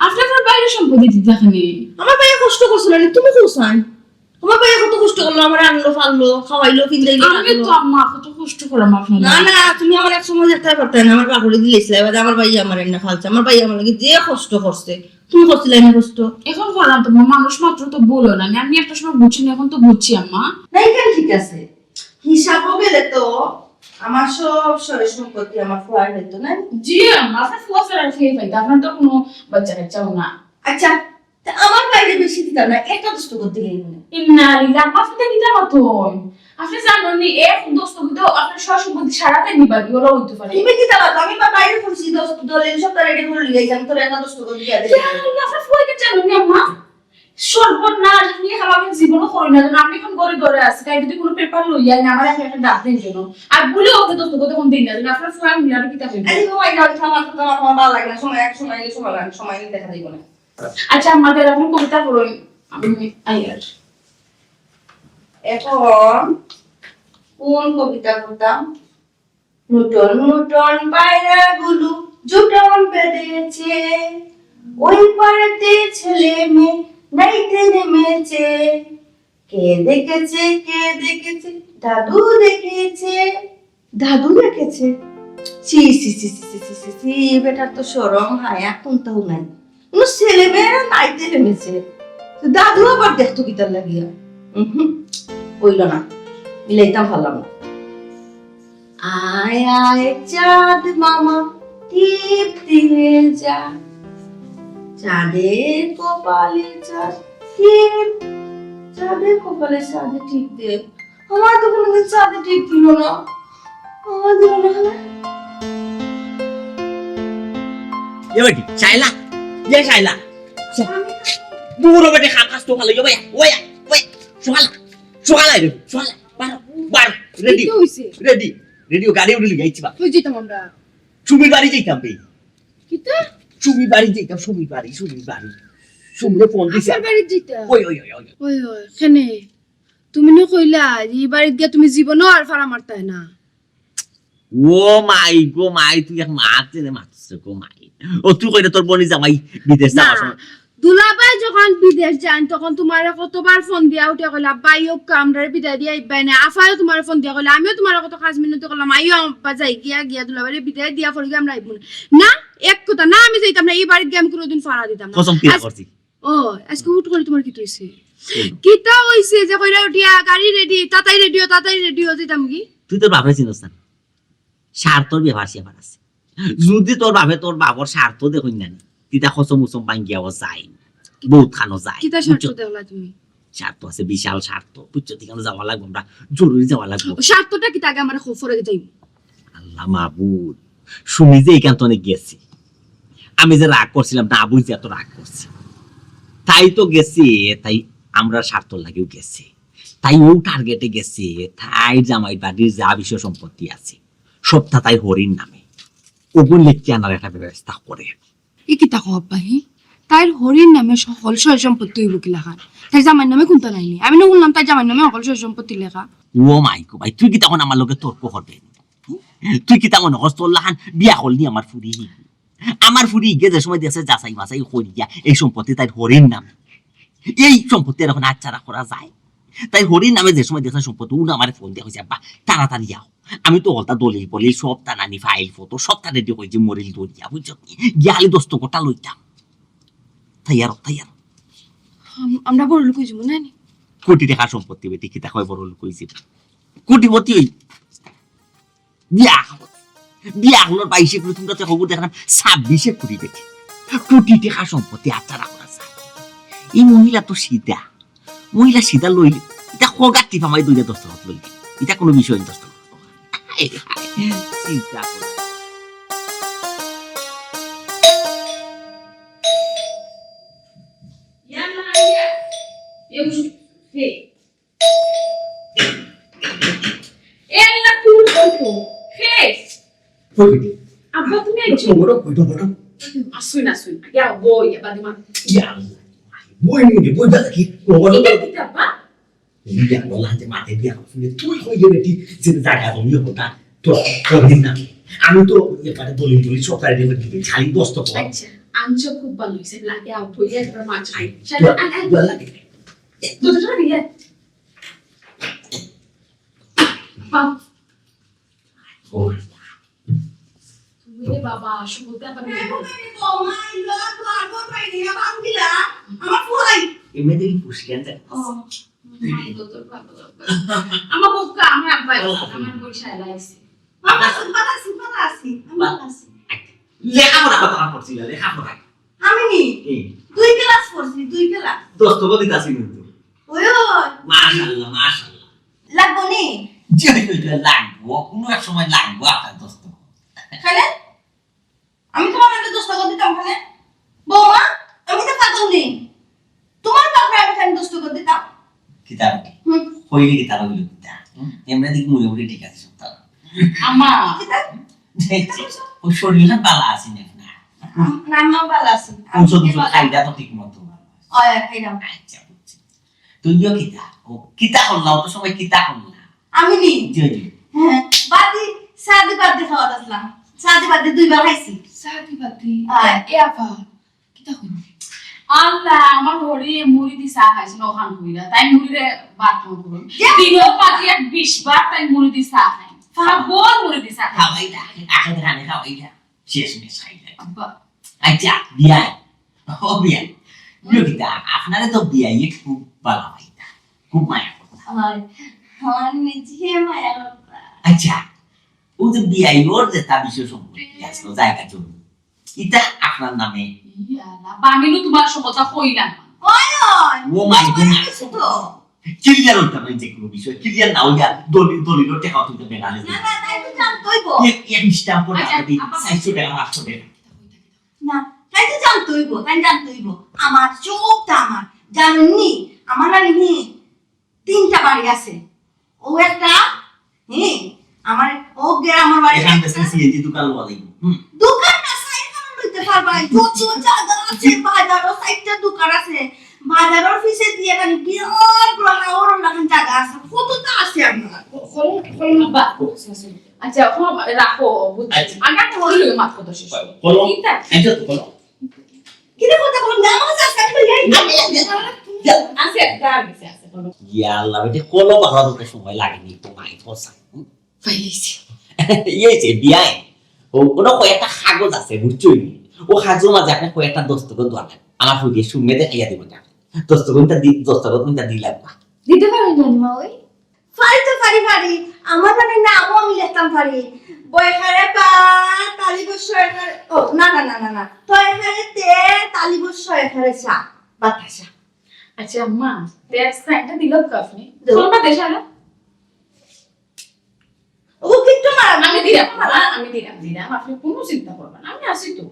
আপনে আপনার ভাইরে সম্পত্তি দিতা কেনে? আমার ভাইয়ে কষ্ট করছে না নি, তুমি কও চাইন? আমার ভাইয়ে কত কষ্ট করলো, আমারে আনলো, ফাললো, খাওয়াইলো, ফিন্দাইলো, আমি তো আম্মা কত কষ্ট করলাম আপনার না। না, তুমি আমার এক সময় দেখতে পারতায় না, আমার বাপরে দিলাইছিলা, এবার আমার ভাইয়ে আমারে না ফালছে, আমার ভাইয়ে আমার লাগি যে কষ্ট করছে, তুমি করছিলায় না কষ্ট? এখন করলাম তো মা, মানুষ মাত্র তো ভুল অয় না, আমি একটা সময় বুঝি না, এখন তো বুঝছি আম্মা। না, এখানে ঠিক আছে, হিসাবও গেলে তো আমার সব সয় সম্পত্তি আমার ফুয়ায় পাইতো না। জি আম্মা, আপনার ফুয়া ছাড়া আর কে পাইতো? আপনার তো কোনো বাইচ্চা কাইচ্চাও না। আচ্ছা, তে আমার ভাইরে বেশি দিতাম না, একটা দস্তখত দিলেই মনে। ইন্না লিল্লাহ, আম্মা, আপনে কিতা মাতইন? আপনে জানইন নি, এক দস্তখতে আপনার সয় সম্পত্তি সারাটা নিবা, কি ওলা অইতো পারে? তুমি কিতা মাতো? আমি আমার ভাইরে কইছি, দলিল সবতা রেডি করি লইয়া আইছি, আমি তোরে একটা দস্তখত দিয়া দিই। ইয়া আল্লাহ, আপনার ফুয়ায় কিতা জানইন নি আম্মা? সর্বনাশ, আমি খারাপ জীবনও করি না, জানো, আমি এখন ঘরে ঘরে আছি, তাই যদি কোনো পেপার লইয়া আইন, আমার এখন একটা ডাক দিন জন্য। আর বলে ওকে দস্তখত এখন দিন না, জানো, আপনার ফুয়া আমি আর কিতা কইব? আরে বাবা, এই যাও, আমার তো আমার ভালো লাগে না, সময় এক সময় নিয়ে সময় লাগে, সময় নিয়ে দেখা দিই না। আচ্ছা, আমাদের এখন কবিতা পড়ুন, আমি আইয়ার। এখন কোন কবিতা পড়তাম? নুটন নুটন পায়রাগুলো জুটন বেঁধেছে, ওই পাড়াতে ছেলে মেয়ে নাইতে নেমেছে। কে দেখেছে, কে দেখেছে, দাদু দেখেছে। দাদু দেখেছে? ছি, ছি, ছি, ছি, ই বেটার তো শরম হায়া কুন্তাও নাই। কোনো ছেলে মেয়ে নাইতে নেমেছে। তো দাদু আবার দেখতো কিতার লাগিয়া? উহুম, অইলো না। মিলাইতাম পারলাম না। আয় আয় চাঁদ মামা, টিপ দিয়ে যা। চাঁদের কপালে চাঁদ টিপ, চাঁদের কপালে চাঁদে টিপ দে। আমার তো কোনোদিন চাঁদে টিপ দিল না। আমার দিল না। এ বেটি, শাইলা, এ শাইলা। দূর বেটি, খাম খাস তো ভালো, ওয়া, ওয়া, ওয়া, সকাল, সকাল আইবে, সকাল, বারো, বারো, রেডি, কিতা হইছে? রেডি, রেডি, গাড়ি উঠে লই যাইছি বা। কই যাইতাম আমরা? সুমির বাড়ি যাইতাম বে। কিতা? সুমির বাড়ি যাইতাম, সুমির বাড়ি, সুমির বাড়ি। সুমিরে ফোন দিছে। আপনার বাড়িত যাইতা? ওই, ওই, ওই, ওই। ওই, ওই, কেনে? তুমি না কইলা, ই বাড়িত গিয়া তুমি জীবনও আর ফাড়া মারতায় না। ও মাই গো মাই, তুই এক মাত জেনে মাতছ গো মাই। ও তুই কইলে তোর বনি জামাই বিদেশ না, যাওয়ার সময়। দুলাভাই যখন বিদেশ যাইন, তখন তোমারে কতবার ফোন দিয়া উঠে কইলা, "ভাই, ও কামরার বিদায় দিয়া আইবায় না।" আফায়ও তোমারে ফোন দিয়া কইলা, আমিও তোমারে কত কাজ মিনতি করলাম, "আইও আব্বা যাই গিয়া, গিয়া দুলাভাইরে বিদায় দিয়া পরে আমরা আইবো না।" না, এক কথা না, আমি যাইতাম না, ই বাড়িত গিয়া আমি কোনোদিন ফাড়া দিতাম না। কসম কিলা আজ-, করছি? ও, আজকে হুট করে তোমার কিতা হইছে? হুম। কিতা হইছে যে কইরা উঠিয়া, "গাড়ি রেডি, তাড়াতাড়ি রেডি অ, তাড়াতাড়ি রেডি অ, যাইতাম কি?" তুই তোর বাপরে চিনস না। স্বার্থর ব্যাপার স্যাপার আছে। যদি তোর বাপে তোর বাপর স্বার্থ দেখইন না নি, তিতা কসম উসম ভাঙ্গিয়া ও যায়। বহুত খানো যায়। কিতা স্বার্থ বুঝছো? দেখলা তুমি? স্বার্থ আছে, বিশাল স্বার্থ। বুঝছো? তুই কেন যাওয়া লাগবো আমরা? জরুরি যাওয়া লাগবো। স্বার্থটা কিতা আগে আমার খবরে যাইব? আল্লাহ মাবুদ, সুমি যে এখান তো অনেক গেছে। আমি যে রাগ করছিলাম, না বুঝে এত রাগ করছি। তাই তো গেছে, তাই আমরা স্বার্থর লাগিও গেছে। তাই ও টার্গেটে গেছে, তাই জামাই বাড়ির যা বিষয় সম্পত্তি আছে, সবটা তাই হরির নামে। ওগুন লিখতে আনার একটা ব্যবস্থা করে। ই কিতা কও আব্বা, হি? তাইর হরির নামে সকল সয় সম্পত্তি হইব কি লেখা? তাই জামাইর নামে কোনটা নাইনি? আমি না শুনলাম তাই জামাইর নামে সকল সয় সম্পত্তি লেখা। ও মাই গো ভাই, তুই কি তখন আমার লগে তর্ক করবে? তুই কি তখন হস তোর লাখান বিয়া করলি আমার ফুরি? আমার ফুরি গিয়ে যে সময় দেশে যাচাই বাছাই করিয়া এই সম্পত্তি তাইর হরির নামে, এই সম্পত্তি এখন আচ্ছাড়া করা যায়? তাই হরির নামে যে সময় দেখলাম সম্পত্তি, উনি আমারে ফোন দিয়া কইছে, "আব্বা, তাড়াতাড়ি আও।" আমি তো হকলতা দলিল পলিল সবতা নানি, ফাইল ফটো সবতা রেডি করি যে মরিল দরিয়া, বুঝছো নি? গিয়া খালি দস্তখতটা লইতাম। তাইয়ার অও, তাইয়ার অও। আম-, আমরা বড় লোক অইযিমু, না নি? কোটি টেকার সম্পত্তি বেটি, কিতা কয় বড় লোক অইযিমু? কোটিপতি অই। বিয়া, বিয়া অকলর বাইশে কুড়ি, তুমরা তো খবর দেখলাম ছাব্বিশে কুড়ি বেটি। কোটি টেকার সম্পত্তি আচ্ছা রাখা যায়। এই মহিলা তো সিধা। মহিলা সিধা লইল, ইতা খগাত টিপা মারি দুইটা দস্তখত লইল। ইতা কোনো বিষয় না, দস্তখত। হায় হায়, চিন্তা করো। ইয়াল্লা, আইয়া। এ উঠো। হে। এ আল্লাহ, কোন কত? হে। কই রে? আব্বা, তুমি আইছো? বড়, কই তো বড়? আসুন, আসুন। আগে আও, বই, আব্বা, দিমা। ইয়া আল্লাহ। বই নিয়ে বই দাদা কি? বড়। এটা কি আব্বা? এই বিয়া বলা যে মাঠে বিয়া করছিলি, তুই কই রে বেটি, যে জায়গা জমি হতা, তো কদিন না। আমি তো এবারে দলিল দলিল সব সাইডে দিতে খালি দস্তখত। আচ্ছা, আনছো খুব ভালো হইছে, লাগে আও, বই একবার মাছ খাই। আই, চলো, আই, আই। দোয়া লাগে। দোয়া লাগে। বাহ। ও। তুমি রে বাবা, শুভতে আবার এখন আমি তো মাই লট তো আগর পাই নি, বাম দিলা। আমার ফুয়াই। এমনি দেখি পুষ্কিয়ান যায়। ও, মাই লট তোর বাবা। আমার বউকা, আমার আব্বা, আমার বই সারা আইছে। বাবা, সুপার আছি, সুপার আছি, আমি আছি। লেখাপড়া কত করছিল, লেখাপড়া? আমি নি? এই। দুই ক্লাস পড়ছি, দুই ক্লাস। দস্তখত দিতাছি কিন্তু। ওই, ওই। মাশাআল্লাহ, মাশাআল্লাহ। লাগবো নি? জি, জি, জি, লাগবো। কোনো এক সময় লাগবো আপনার দস্তখত। কেনে? আমি তোমার একটা দস্তখত দিতাম কেনে? বৌমা, আমি তো পাগল নি। তোমার বাপরে আমি কেনে দস্তখত দিতাম? কিতা? হুম। কইলে কিতা অইলো কিতা? হুম? এমনি দিক মুড়ে মুড়ে ঠিক আছে সব তার। আম্মা। কিতা? ও শরীর না ভালা আছে না আপনার? না, আম্মা ভালা আছে। ঔষধ উষধ খাইলা তো ঠিক মতো? অয়, খাইলাম। আচ্ছা, বুঝছি। তুইও কিতা? ও কিতা করলা? অত সময় কিতা করলা? আমি নি? জি, জি। হ্যাঁ, বাদি, সাদি বাদি খাওয়া আসলাম। সাদি বাদি দুইবার খাইছি। সাদি বাদি? হ্যাঁ। এ আপা, কিতা কইলি? আল্লাহ, আমার ঘরে মুড়ি দি চা খাইছিল, ওখান কইরা। তাই মুড়িরে বাদ মন করুন। দিনও পাতি এক বিশ বার তাই মুড়ি দি চা খাই। পাগল মুড়ি দি চা খাই। খাওয়াইলা, আখের খানে খাওয়াইলা। শেষ মেশ খাইলা। আব্বা। আচ্ছা, বিয়াই। ও বিয়াই। বুঝলো কিতা? আপনারে তো বিয়াই খুব ভালা পাইতা। খুব মায়া করতা। হয়। আমার নিজে মায়া করতা। আচ্ছা, ও যে বিয়াই ওর যে তা বিষয় সম্পত্তি আছে, জায়গা জমি। ইতা আপনার নামে। ইয়া আল্লাহ, বামিনু তোমার সব কথা কইলাম। ওই, ওই। ও মাই গড। কিছু তো। ক্লিয়ার হইতে হবে যে কোনো বিষয়। ক্লিয়ার না হইয়া দলিল, দলিল টেকা তুলতে বেড়ালে। না, না, তাই তো জানতে হইব। এক, এক স্ট্যাম্প করে আচ্ছা, আপনি আপা। চারশো টাকা, পাঁচশো টাকা। না, তাই তো জানতে হইব, তাই জানতে হইব। আমার চোখটা আমার, জানেননি? আমার নানি হি তিনটা বাড়ি আছে। ও একটা, হি, আমার ও গ্রামের বাড়ি এখান একটা। থেকে সিএনজি দোকান লওয়া যাইব। হুম। দোকান না, সাইকেল লইতে পারবা। যত জায়গা আছে, বাজারও চারটা দোকান আছে। বাজারের পিছে দিয়ে মানে বিরাট বড় ওরম লাখান জায়গা আছে। কতটা আছে আপনার? খলম, খলম আব্বা। আচ্ছা, খলম রাখো, বুঝছি। আচ্ছা। আমি একটা হলো লগে মাত কথা শেষ। খলম। কিতা? আচ্ছা, তো খলম। কিতা কথা বলুন? আমার কাছে একটা লই আই। আমি, আমি, আমি, আছে, একটা আর গেছে, আছে, বলো। ইয়া আল্লাহ, বেটি, কলম বাড়ানোর সময় লাগেনি, তো নাই, তো সাই। পাইলিছি। এই যে বিয়াই, ও, ওটা কয়েকটা কাগজ আছে, বুঝছো নি? ও কাগজের মাঝে আপনি কয়েকটা দস্তখত দেওয়া লাগে। আমার ফুরিয়ে সুমে দেখাইয়া দিব না। দস্তখতটা দি-, দস্তখতটা দিলাম না। দিতে পারেন নানি মা ওই? পারি তো পারি, পারি। আমার মানে নামও আমি লিখতাম পারি। বয়খারে বা, তালিব শয়খারে, ও, না, না, না, না, না। তয়খারে তে, তালিব শয়খারে সা, বাতাসা। আচ্ছা, আম্মা, তে এক সাইনটা দিল তো আপনি? দেও। কোনটা দেশালা? ও কিন্তু মারা, আমি দিলাম, মারা। মা, আমি দিলাম, দিলাম। আপনি কোনো চিন্তা করবেন না, আমি আছি তো।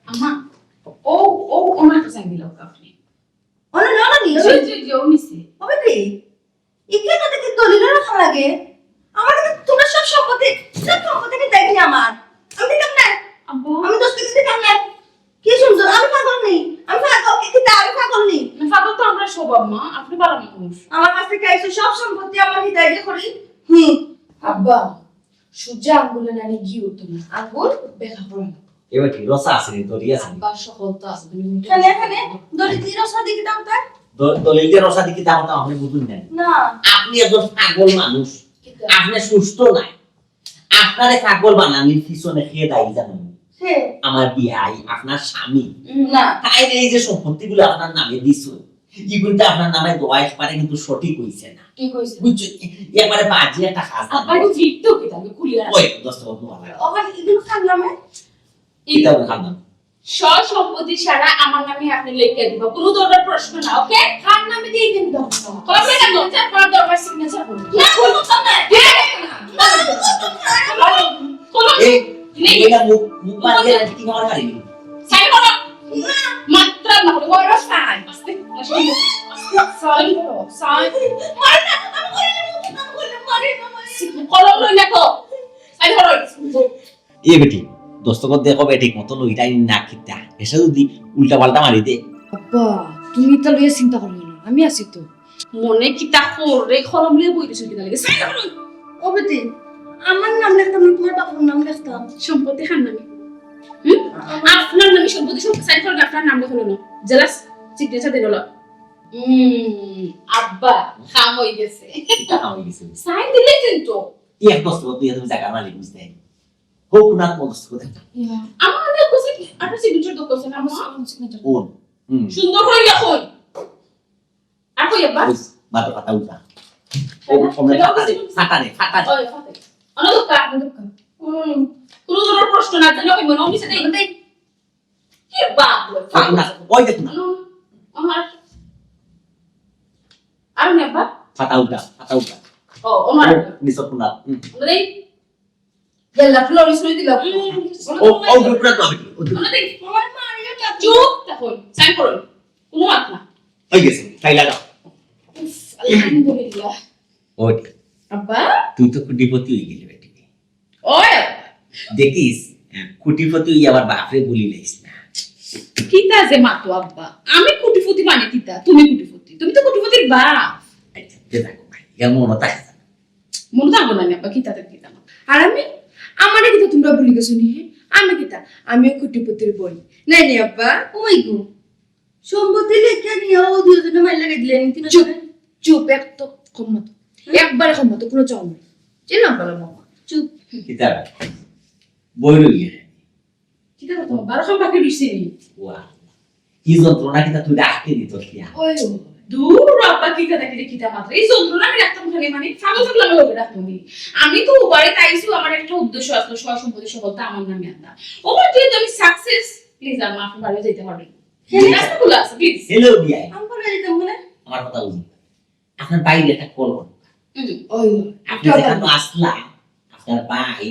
আম্মা, ও, ও, ওনার কাছে দিল তো আপনি? ওনা, না, না, নিও জি, না। জি, জি, ও নিছে। ও বেটি, এখানে তো কি দলিল রাখা লাগে? আমার তো তোমার সব সম্পত্তি, সব সম্পত্তি নিতে গেলে আমার। আমি দিতাম না। আব্বা। আমি দশ টাকা দিতাম না। কি সুন্দর, আমি পাগল নেই। আমি পাগল, কি, কি তা, আমি পাগল নেই। না, পাগল তো আমরা সব, আম্মা। আপনি ভালো মানুষ। আমার কাছে কি আইছে সব সম্পত্তি আমার নিতে গিয়ে করি? হুম। আব্বা, সুজা আঙ্গুলে নানি ঘি উঠতো না। আঙ্গুল? বেকা পড়া না। এবার কি রসা আছে নি, দড়ি আছে নি? আব্বা, সকল তো আছে, তুমি উঠে এখানে, এখানে, দড়ি দিয়ে রসা দিয়ে দাও তাই। দ-, দলিল দিয়া রশা দি কিতা করতাম আপনে বুঝইন না। না। আপনে একজন পাগল মানুষ। কিতা? আপনে সুস্থ নায়। আপনারে পাগল বানানির পিছনে কে দায়ী জানইন? কে? আমার বিয়াই, আপনার স্বামী। না। তাইন এই যে সম্পত্তিগুলা আপনার নামে দিছইন, ইগুলা আপনার নামে দেওয়া একবারে কিন্তু সঠিক অইছে না। ঠিক অইছে। বুঝছইন? একবারে বাজে একটা কাজ। আপনার ঠিক তো কিতা, আমি খুলি আর ওই, দোস্ত, বন্ধু, আমার। ওখানে ইগুলা কার নামে? ইটা কার নামে? সব সম্পত্তি সারা আমার নামে আপনে লেখিয়া দিবা, কোনো ধরনের প্রশ্ন না, ওকে? কার নামে দিয়ে কিন্তু দরকার। কলম লইয়া দরকার, করার দরকার, সিগনেচার করুন। না, কোনো কথা নাই। কলম। এই, নেই। এটা মুখ, মুখ বাড়িয়ে আর কি আমার বাড়ি? সাইন করো। মাত্র না, বড় সাইন। আস্তে, আস্তে, আস্তে, সাইন করো, সাইন। মারে না, আমি করি না, আমি করি না, মারে না, মারে না। কলম লই না তো। সাইন করো। এ বেটি, দস্তখত দেখো বে, ঠিক মতো লইরায় না কিতা? এসে যদি উল্টা পাল্টা মারি দে। আব্বা, তুমি ইতা লইয়া চিন্তা করিও না, আমি আছি তো। মনে কিতা করে, কলম লইয়া বই রইছো কিতা লাগি? সাইন করো। ও বেটি, আমার নাম লেখতাম না, তোমার বাবার নাম লেখতাম। সম্পত্তি কার নামে? হুম? আপনার নামে সম্পত্তি সব সাইন করো, আপনার নাম লেখো না। জেলাস সিগনেচার দিন হলো। হুম, আব্বা, কাম অই গেছে। কিতা কাম অই গেছে? সাইন দিলে কিন্তু। এক দস্তখত দিয়া তুমি জাগার মালিক বুঝতে। হোক না, কোন দস্তখত একটা। আমার অনেক খুশি, আপনার সিগনেচার তো করছেন, আম্মা। সিগনেচার। কোন? হুম। সুন্দর করে লেখুন। আর কই আব্বা? ওই, মাথা ফাটা উল্টা। ও, ফাটা, ওমনে ফাটা রে, ফাটা রে, ফাটা রে। ওই, ফাটা। অন্য দোকান, অন্য দোকান। হুম। কোনো ধরনের প্রশ্ন না জানলে ওই মনে অফিসে দেই। কি বাপ রে, ফাটা। ওই দেখো না। হুম, আমার। আর নে আব্বা? ফাটা উল্টা, ফাটা উল্টা। ও, ওনার। ও, নিচে কোনা। হুম। ওনার এই গেল্লা ফুল আমি শুনে দিলাম। হুম। ও, ও, উপরে তো আমি, ও, ওনার এই চুপ থাকুন, সাইন করুন। কোনো মাত না। হয়ে গেছে, তাই লাগাও। উফ, আলহামদুলিল্লাহ। ওই, আব্বা? তুই তো কোটিপতি হয়ে গেলি বেটি। ওই আব্বা। দেখিস, কোটিপতি হয়ে আবার বাপরে বলি লাইস না। কিতা যে মাতো আব্বা? আমি কোটিপতি মানে কিতা? তুমি কোটিপতি। তুমি তো কোটিপতির বাপ। আচ্ছা, তে দেখো ভাই, এর মনে থাকে না। মনে থাকবো না নি আব্বা, কিতা তে কিতা না। আর আমি, আমারে কিতা তোমরা ভুলি গেছো নি, হে? আমি কিতা? আমিও কোটিপতির বই। নাই নি আব্বা? ওই গো। সম্পত্তি লেখা নিয়ে ও দুজনে মাইর লাগাই দিলে নি, তিন চুপ, জনে। চুপ, এক তো কম মতো। হুম? একবারে কম মতো, কোনো চাও নেই। যে নাম বলো মামা, চুপ। কিতা? বই রইলে। কিতা কথা? বারো খান বাকি রইছে নি? ওয়া। কি যন্ত্রণা কিতা তুই রাখতে দিত কিয়া? ওই ও। দূর আব্বা, কিতা দেখি রে, কিতা মাত্র। এই যন্ত্রণা আমি রাখতাম খালি মানে, ফাগল ফাগল আমার লগে রাখতাম নি। আমি তো উবারে তাইছু, আমার একটা উদ্দেশ্য আসলো, সব সম্পত্তি সকলতা আমার নামে আনতাম। ও তুই তো আমি সাকসেস, প্লিজ আর মাফ বাড়ি যাইতে পারবে। হ্যাঁ। রাস্তা খোলা আছে, প্লিজ। হ্যালো, বিয়াই। আমি কোথায় যেতাম বলে? আমার কথা বুঝুন। আপনার বাইরে একটা কল করুন। হুম। ওই, আপনি যেখানে আসলা, আপনার ভাই,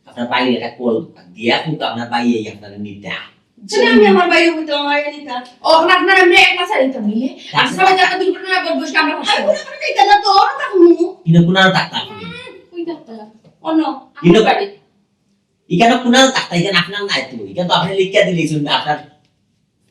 আপনার বাইরে একটা কল দিয়া কিন্তু আপনার ভাই এই আপনার নিতা। মানে আমি আমার বাইরে হইতে আমার আগে নিতা। ও, এখন আপনার আমরা এক মাস আগে নিতাম, নিয়ে? আচ্ছা। আমি সবাই যাতে দুর্ঘটনা বসে আমরা আরে, কোনো কোনো নিতা না তো, ওরা থাকবো। ইনো কোনো আর ডাক্তার আপনি? হুম, ওই ডাক্তার। অন্য। ইনো আমার বাড়ি। এখানে কুনাল থাকতা, এখানে আপনার নাই তো, এখানে তো আপনি লিখিয়া দিলেছেন যে আপনার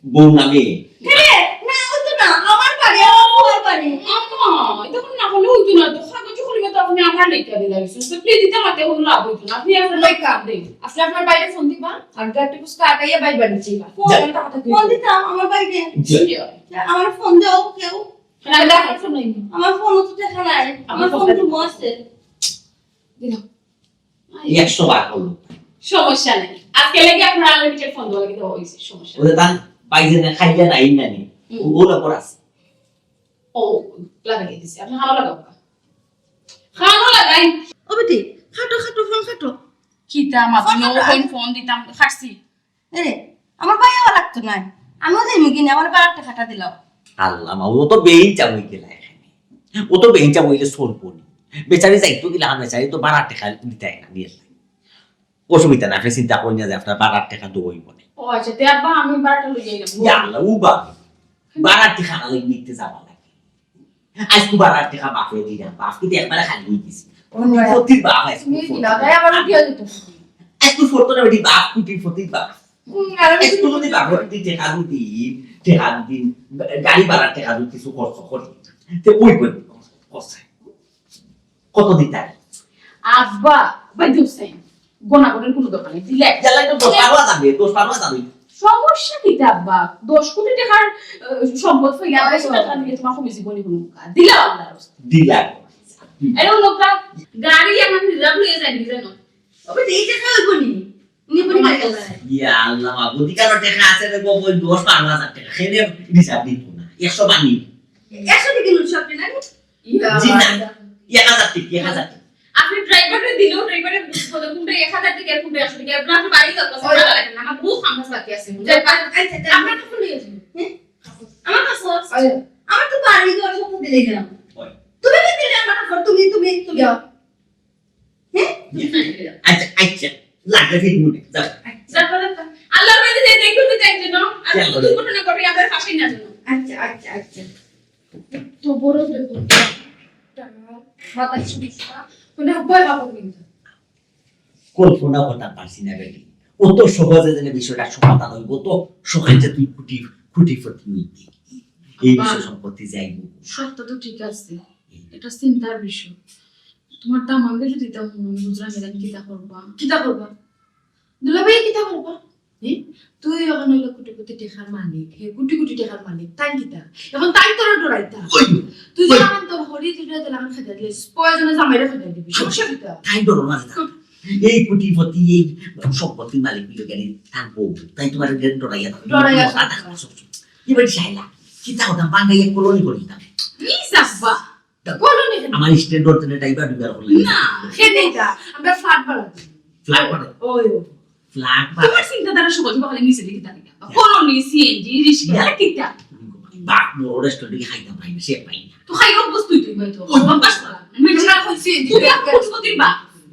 বউ নামে। হে, না, ওই তো না, আমার বাড়ি, আমার বউর বাড়ি। আম্মা, এটা কোনো না হলে হইতো না তো, কাগজ কলমে তো আপনি আমার লিখিয়া দিলাইছেন, তো প্লিজ এটা মাতে কোনো লাভ হইতো না, আপনি আপনার লোক কাম দেন। আসলে আপনার বাইরে ফোন দিবা, আর গাড়ি পুস্কা আটাইয়া বাইর বাড়ি যাইবা। ফোন, ফোন দিতাম আমার বাইরে। জি। আমার ফোন দাও কেউ। না, না, আমার ফোন নাই। আমার ফোনও তো দেখা নাই, আমার আমার ফোন ফোন তো আছে। দিলাম। একশো বার করলো। সমস্যা নাই। আজকে লেগে আপনার আনলিমিটেড ফোন দেওয়া লাগে, দেওয়া হয়েছে, সমস্যা নাই। ওদের তার বাইরে না খাইলে না, এই না নেই। হুম। ও, ওর ওপর আছে। ও, লাগাই দিছে। আপনি খানো লাগাও। খানো লাগাই। ও বেটি, খাটো, খাটো, ফোন খাটো। কিতা মাত্র ফোন খাটো। ফোন, ফোন দিতাম, খাটছি। এরে, আমার ভাই আবার লাগতো নাই। আমিও যাইমু কিনে, আমার বারো টেকাটা দিলাও। আল্লাহ মা, ও তো বেইন চাবই গেলা এখানে। ও তো বেইন চাবই গেলে সরবো নি। বেচারি যাইতো গেলা, বেচারি তো বারো টেকা দিতে না, দিয়ে অসুবিধা না, আপনি চিন্তা করি না যে আপনার বারো টেকা দেবই মনে। ও আচ্ছা, তে আব্বা আমি বারোটা লই যাইলাম। ইয়া আল্লাহ, ও বাবা। বারো টেকা না লাগি নিতে যাবা লাগে। আজকে বারো টেকা বাপে দিলাম, বাপ কিন্তু একবারে খালি হয়ে গেছে। ও, কোটিপতির বাপ আজকে তুমি দিলা, তাই আবার উঠিয়া দিত। আজকে ফটো না বেটি বাপ কোটিপতির বাপ। হুম, আর আমি আজকে যদি বাপ কোটি টেকা যদি, টেকা যদি, গাড়ি ভাড়া টেকা যদি কিছু খরচ করি, তে ওই বই খরচ। কত দিতা? আব্বা, ভাই হোসেন, গোনা করার কোনো দরকার নেই। দিলে জ্বালাই তো দশ বারো হাজার দে, দশ বারো হাজার দে। সমস্যা কিতা আব্বা? দশ কোটি টেকার, আহ, সম্পদ অইয়া আড়াইশো টেকা দিলে তুমার কমি জীবনী কোনো মুখা। দিলাও আল্লাহর রাস্তায়। দিলা। এরকম লোকটা গাড়ি এখন রিজার্ভ লইয়া যায়, নিজে নয়। তবে এই টেকা অইব নি? উনি বলি গাড়ি চালায়। ইয়া আল্লাহ, বাবু, দিকানো টেকা আছে রে বাবু, ওই দশ বারো হাজার টেকা। খেলে হিসাব দিত না। একশো বানি। একশো টেকা নোট সব না? ইয়া জি না। আল্লাহ। এক হাজার টেকা, এক হাজার টেকা। আপনি ড্রাইভাররে দিলেও ড্রাইভারে বুঝবো যে কোনটা এক হাজার টেকা, কোনটা একশো টেকা। আপনার তো বাড়ি দরকার, ওই। আমার বউ খামাস বাকি আছে। আচ্ছা, আচ্ছা। আপনার কাপড় লইয়া যান। হ্যাঁ? আমার কাছে আছে। আচ্ছা। আমার তো বাড়ি ঘর সব দিলে না। ওই। তুমি কি দিলে আমার কাপড়? তুমি, তুমি, তুমি। ইয়া। হ্যাঁ? আচ্ছা, আচ্ছা। লাগলে ফিরমু নে। যাও। যাও, যাও, যাও। আল্লাহর বাড়িতে যাই, দেখুন তো যাই যেন। আর কোনো দুর্ঘটনা ঘটে, আপনার ফাঁসি না যেন। আচ্ছা, আচ্ছা, আচ্ছা। তো বড় দুর্ঘটনা। বাতাস দিস না। কোনো ভয় পাবো কিন্তু। কল্পনা করতাম পারছি না বেটি। অত সহজে যেন বিষয়টা সমাধান অইব, অত সহজে তুই কোটি, কোটিপতি অইবি। এই আব্বা, বিষয় সম্পত্তি যাইব। সবটা তো ঠিক আছে। এটা চিন্তার বিষয়। তোমার দামান্দরে যদি দিতাম, মনে বুঝলাম, এরা কিতা করবা? কিতা করবা? দুলাভাই কিতা করবা? এ? তুই এখন অইলে কোটিপতি টেকার মালিক, হে কোটি কোটি টেকার মালিক, তাই কিতা? এখন তাই তোরা ডরাইতা। ওই, তুই ওই। যখন তোর হরি তুই দিলে এখন খেতে দিলে, প্রয়োজনে জামাইরে খেতে দিবি। সমস্যা কিতা? তাই ডরো না যেতা। এই কোটিপতি, এই সম্পত্তির মালিক মিলে গেলে তার বউ, তাই তোমার ডরাইয়া থাকো। ডরাইয়া থাকো। এবার চাইলা, কিতা হতাম, বাঙ্গাইয়া কলোনি করে দিতাম। ই যাব্বা। কলোনি কেন? আমার স্ট্যান্ডার্ড তেনে ড্রাইভার ডুবার করলে। না, খেতে যা। আমরা ফ্ল্যাট ভাড়া দিই। ফ্ল্যাট ভাড়া? ওই, ওই। ফ্ল্যাট ভাড়া? তোমার চিন্তাধারা সহজ, ভালো নিচে দিকে দাঁড়িয়ে। ইয়া। কলোনি, সিএনজি, রিক্সা, ইয়া। আর কিতা? বাপ, মোর রেস্টুরেন্টে গিয়ে খাইতাম পাই না, সে পাই না। তো খাই অভ্যস্ত তুই, তুই হয়তো। ওই। অভ্যাস করা। মিঠা খাই সিএনজি, তুমি এক বস্তু দিবা।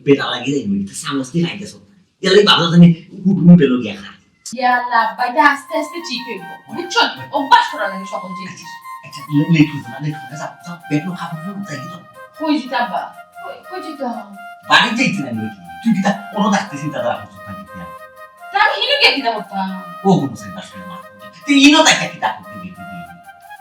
বেটা লাগে যাই, মিঠা সামস দিয়ে খাইতে সব। ইয়ালে বাবা জানি হুট হুটে লোক ইয়া খায়। ইয়া আল্লাহ, আব্বা, এটা আস্তে আস্তে ঠিক হইব। বুঝছো? অভ্যাস করা লাগে সকল জিনিস। আচ্ছা, লে-, লেট করো না, লেট করো না, যাও, যাও, ব্যাগ লো, কাপড় লো, যাই তো। কই যিতা আব্বা? কই, কই যিতা? বাড়ি যাইতে না, লেট। তুই কিতা কোনো ডাকতে চিন্তা ধারা করছিস না, কিতা? তা আমি হিনো গিয়া কিতা করতাম? ও, কোনো চিন্তা করে মা। তুই হিনো তাই কিতা করতে গেলি?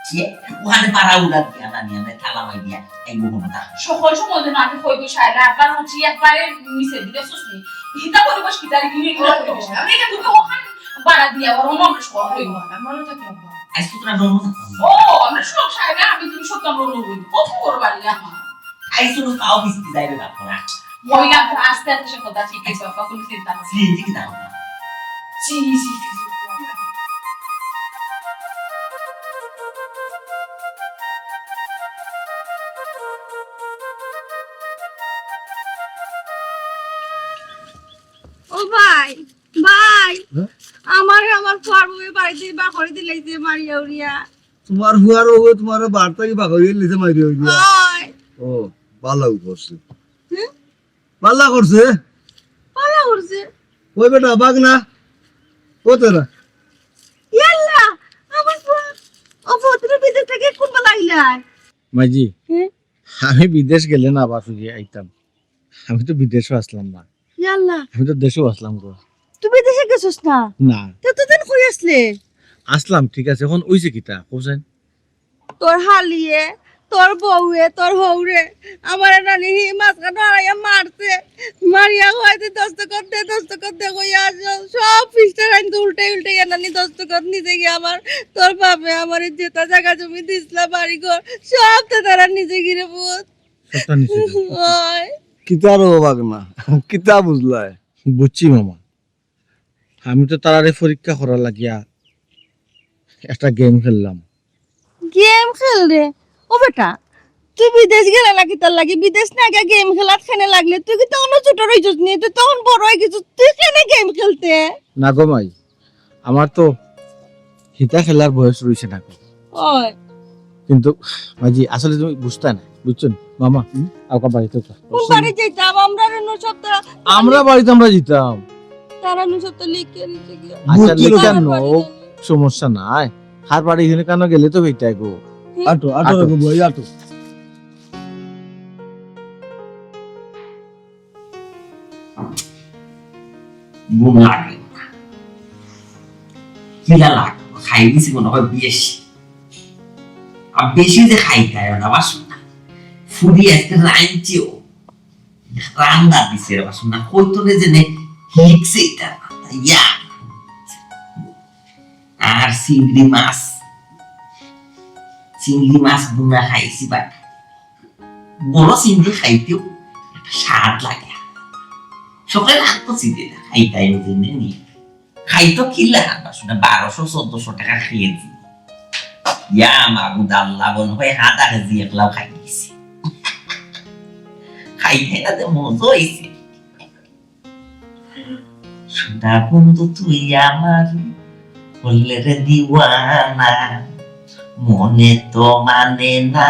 কি? ওখানে পাড়া উড়া দিয়া না নিয়ে আমি তালা মাই দিয়া এই মোহন দা। সকল সময় যেন আমি কই গো সাইরা, আব্বার উঠি একবারে নিচে দিকে সুসনি। হিতা পরিবেশ কিতা রে, তুমি হিতা পরিবেশ। আমি এটা তুমি ওখান বাড়া দিয়া আবার অন্য মানুষ করা হইব। আমারও তো কি আব্বা? আইজ তো তোরা রওনা থাকতাম। ও, আমরা সব সাইরা, আমি তুমি সব তো আমরা রওনা হইব। কত বড় বাড়ি আমার। আইজ তো তাও বিস্তি যাইবে না তোরা। মহিলা আস্তে আস্তে সে কথা ঠিক আছে, বাবা, কোনো চিন্তা নেই। সিএনজি কিতা করবা? জি, জি, জি, জি। ও ভাই, ভাই, হ্যাঁ? আমারে আমার ফুয়ার বউয়ে বাড়িত বার করি দিলাইছে মারিয়া উরিয়া। তোমার ফুয়ার বউয়ে তোমারে বাড়ি থাকি বার করি দিলাইছে মারিয়া উরিয়া? অয়। ও, ভালা করছে। হুম? ভালা করছে? ভালা করছে। ওই বেটা, ভাগ না। ও তোরা। ইয়াল্লা, আমার ফুয়া। ও ফুয়া, তুমি বিদেশ থাকি কোন বেলা আইলায়? মাইজি, হুম? আমি বিদেশ গেলে না আবার ফিরি আইতাম। আমি তো বিদেশও আছলাম না। ইয়াল্লা। আমি তো দেশেও আছলাম গো। তুই বিদেশে গেছস না? না। তে অতদিন কই আছলে? আছলাম, ঠিক আছে। এখন অইছে কিতা? কও চাইন। তোর হালিয়ে, তোর বউয়ে, তোর হউরে, আমারে নানি হি মাঝখানো আড়াইয়া মারছে। মারিয়া কয় দে দস্তখত দে, দস্তখত দে কইয়া আস। সব পৃষ্ঠা আইন তো উল্টে উল্টে গিয়া নানি দস্তখত নিতে গিয়া আমার, তোর বাপে আমারে যেতা জাগা জমি দিছলা বাড়ি ঘর, সব তো তারা নিজে গিরে পুত। সবটা নিচে দে। ওই। কিতা রে বাবা না? কিতা বুঝলায়? বুঝছি মামা। আমি তো তারারে পরীক্ষা করার লাগিয়া একটা গেম খেললাম। গেম খেল রে? ও বেটা, তুই বিদেশ গেলে না কিতার লাগি? বিদেশ না গিয়া গেম খেলাত কেনে লাগলে? তুই কিতা অনো ছোট রইছস নি? তুই তো অখন বড় অই গেছস। তুই কেনে গেম খেলতে? না গো মাই, আমার তো হিতা খেলার বয়স রইছে না গো। ওই। কিন্তু মাইজি, আসলে তুমি বুঝতা না, বুঝছো নি? মামা, হুম? আউক্কা বাড়িত আউক্কা। কোন বাড়িত যাইতাম? আমরা রে নু সব তো আমরা বাড়িত আমরা যাইতাম। তারা নু সব তো লিখিয়া দিছে গিয়া। আচ্ছা, বুঝছি লিখিয়া তারা নু, বাড়িত। সমস্যা নাই। হার বাড়ি হিনে কানো গেলে তো বেটায় গো। হুম। আটো, আটো আটো। রাখো বই, আটো। ঘুম লাগে না। কিলা লাগে? খাই দিছি মনে হয় বেশি। আর বেশি যে খাই খায় না, বাসন না। ফুরি আজকে রাঁধছেও। রান্না দিছে রে বাসন না। কই তোরে যে নে হিকছে এটা। ইয়া। চিংড়ি মাছ, চিংড়ি মাছ ভুনা খাইছি বা, বড় চিংড়ি খাইতেও একটা স্বাদ লাগে। সকালে আর তো চিনি না, খাইতাই বুঝি না নি। খাইতো কিলা হারবা শুনে, বারোশো চোদ্দশো টাকা কেজি। ইয়া মাবুদ আল্লাহ, মনে হয় আধা কেজি একলাও খাই গেছি। খাইতে না যে মজা হইছে। সুধা বন্ধু তুই আমার, করলে রে দিওয়ানা, মনে তো মানে না,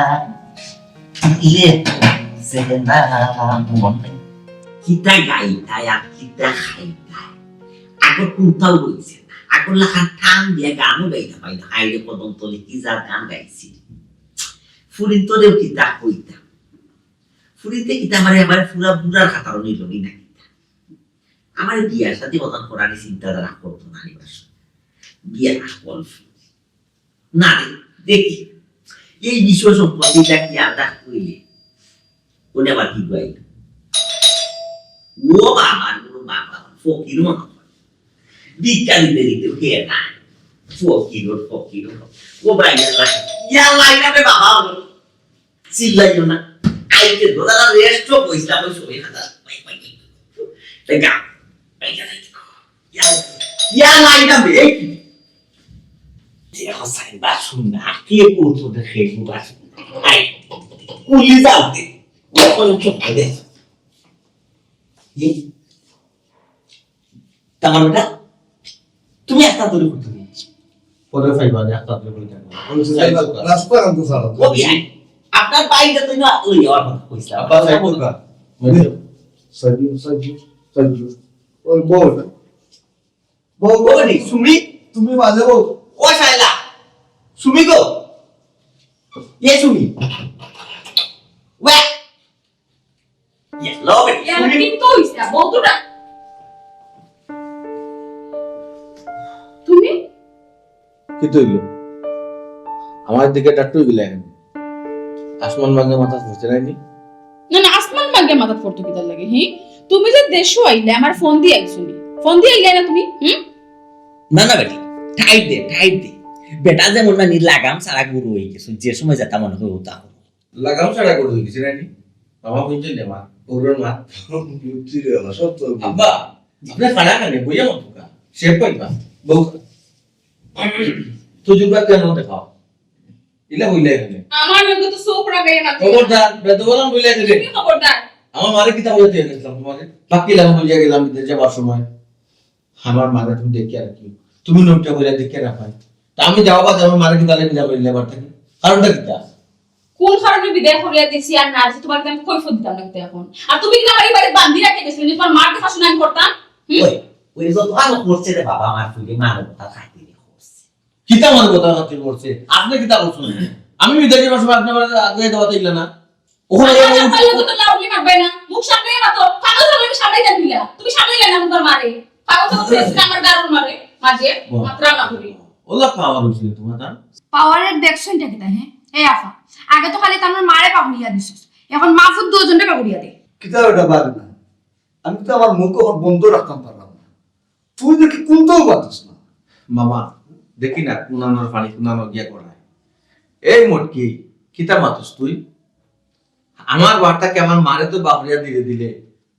দিলে বুঝে না মনে। কিতা গাইতায় আর কিতা খাইতায়, আগর কোনটাও রইছে না। আগর লাখান টান দিয়া গানও গাইতা পাই না। হায়রে কদম তলে কি যা গান গাইছি, ফুরিন্তরেও কিতা কইতাম। ফুরিন্তে কিতা আমারে, আমারে ফুরা বুড়ার খাতারও নিল নি না কিতা। আমার বিয়ার সাথে কথা করার চিন্তাধারা করতো না রে বাসু। বিয়া অল্প। না রে, দেখি, এই বিষয় সম্পর্কে যা কি আলাদা কইলে, কোনে আবার কি গাইল? ও বাবা, ও বাবা, ফকির মনে হয়। ভিক্ষা দিতে দিতে হে না। ফকির, ফকির। ও ভাই, ইয়াল্লা, ইয়াল্লা, ইয়া রে বাবা। চিল্লাইও না। আইতে দোদারা রেস্ট তো কইছিলাম ওই সময় খাতা। ভাই, ভাই, ভাই। ভাই, গা। ভাই, গা, ভাই, গা। ইয়া, ইয়া, না, এটা বে, এই কি? দেখো, সাইন বাসু না, কে করছো দেখে, বাসু। আই, পুলিশ আনতে। ওখানে চুপ করে। এই, তামার বেটা, তুমি একটা দূরে করতে দিন। পরে পাইবা, আমি একটা দূরে করতে পারবো। আমি তো এই যাই বাস-, হোক। বাস পারান তো ছাড়ো। ও বিয়াই, আপনার বাইরে তো না, ওই আমার কথা কইছিলাম। আব্বা, যাই হোক। সাইবুল, সাইবুল, সাইবুল। ওই বউ। বউ, বউ নি, সুমি? তুমি মাঝে বউ। ও শায়লা, সুমি গো। এ সুমি। ওয়া। ইয়া, লও বেটি, ইয়ার সুমি। কিন্তু হইছে, বউ তো না। তুমি? কিতা অইলো? আমার দিকে ডাট্টু গিলা কেনে? আসমান ভাঙ্গা মাথাত পড়ছে নানি? না, না, আসমান ভাঙ্গা মাথাত পড়তো কিতার লাগি, হি? তুমি যে দেশো আইলে, আমার ফোন দিয়া আইছো নি? ফোন দিয়া আইলে না তুমি, হুম? না, না বেটি, ঠাইট দে, ঠাইট দে। বেটা যেমন নানি লাগাম ছাড়া গরু অই গেছে, যে সময় যেতা মনে হয় অতা। লাগাম ছাড়া গরু অই গেছে নানি? বাবা বুঝছেন রে মা, গরুর মা। বুঝছি রে বাবা, সব তো। আব্বা, আপনি খাড়া কেনে? বইয়া মত কা। সে পাইবা। বউ। তুই যুগা কেন দেখাও? ইলা হইলে এখানে। আমার লগে তো চোখ রাগাইয়া মাত। খবরদার, বেদবলাম বইলে এখানে। তুমি খবরদার। আমার মারে কিতা বলে দিয়ে গেছিলাম তোমারে? বাকি লাগাম বইয়া গেলাম বিদেশ যাবার সময়। আমার মারে তুমি দেখিয়া রাখিও। তুমি নোটটা করে দেখিয়া রাখাই। তা আমি যাওয়া বাদে আমার মারে কিতা লাগে বিদায় করিলে আবার থাকি? কারণটা কিতা? কোন কারণে বিদায় করিয়া দিছি আর না দিছি, তোমার কিতা আমি কৈফত দিতাম না কিতা এখন? আর তুমি কিতা আমার এই বাড়িত বান্ধি রাখিয়া গেছিলে, তোমার মার দেখাশোনা আমি করতাম? হুম? ওই, ওই যে তো আরো করছে রে বাবা, আমার ফুলে মানবতা খাতিরে করছে। কিতা মানবতা খাতির করছে? আপনি কিতা করছেন? আমি বিদায় যাবার সময় আপনি আমার আগে দেওয়া চাইলেন না? ওখানে আমার ওই কাছে পারলে তো লাউডলি মারবে না। মুখ সামনে মাতো। পাগল ছাগল আমি সামনে যাই দিলা। তুমি সামনে যাই না তোমার মারে। পাগল ছাগল হয়েছে আমার দারুণ মারে। মাঝে বাহ। মাত্রা না করি। ওলা পাওয়ার হয়েছিল তোমার, না? পাওয়ারের দেখছইন টা কিতা, হ্যাঁ? এই আফা, আগে তো খালি তার মারে পাগুড়িয়া দিছস। এখন মাফুত দুজনরে পাগুড়িয়া দে। কিতা ওটা পারে না? আমি তো আমার মুখ এখন বন্ধ রাখতাম পারলাম না। তুই দেখি কোনটাও পারতিস না। মামা, দেখি না, কুনানোর পানি কুনানো গিয়া করায়। এই মটকি, কিতা মাতস তুই? আমার বার্তাকে আমার মারে তো বাহরিয়া দিলে দিলে,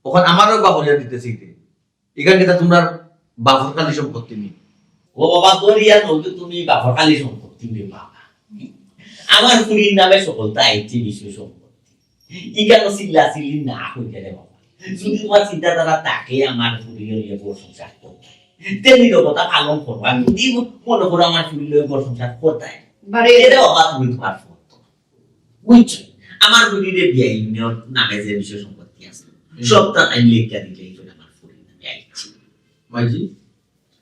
ওখান আমারও বাহরিয়া দিতেছি দে। এখান কিতা তোমরা বাফর খালি সম্পত্তি নি? ও বাবা, তোর ইয়ার মধ্যে তুমি বাফর খালি সম্পত্তি নি বাবা। আমার ফুরির নামে সকলতা আইছে বিষয় সম্পত্তি। ইখানো চিল্লা চিল্লি না হইতে রে বাবা। যদি তোমার চিন্তাধারা থাকে আমার ফুরি লইয়া ঘর সংসার করতে, তে নীরবতা পালন করবা। যদি মনে করো আমার ফুরি লইয়া ঘর সংসার করতে, বারে। এরে বাবা তুমি তোমার ফোন। বুঝছো? আমার ফুরিরে বিয়াইনর নামে যে বিষয় সম্পত্তি আছে, হুম। সবতা তাই লেখা দিলে এই জন্য আমার ফুরির নামে আইছে। মাইজি,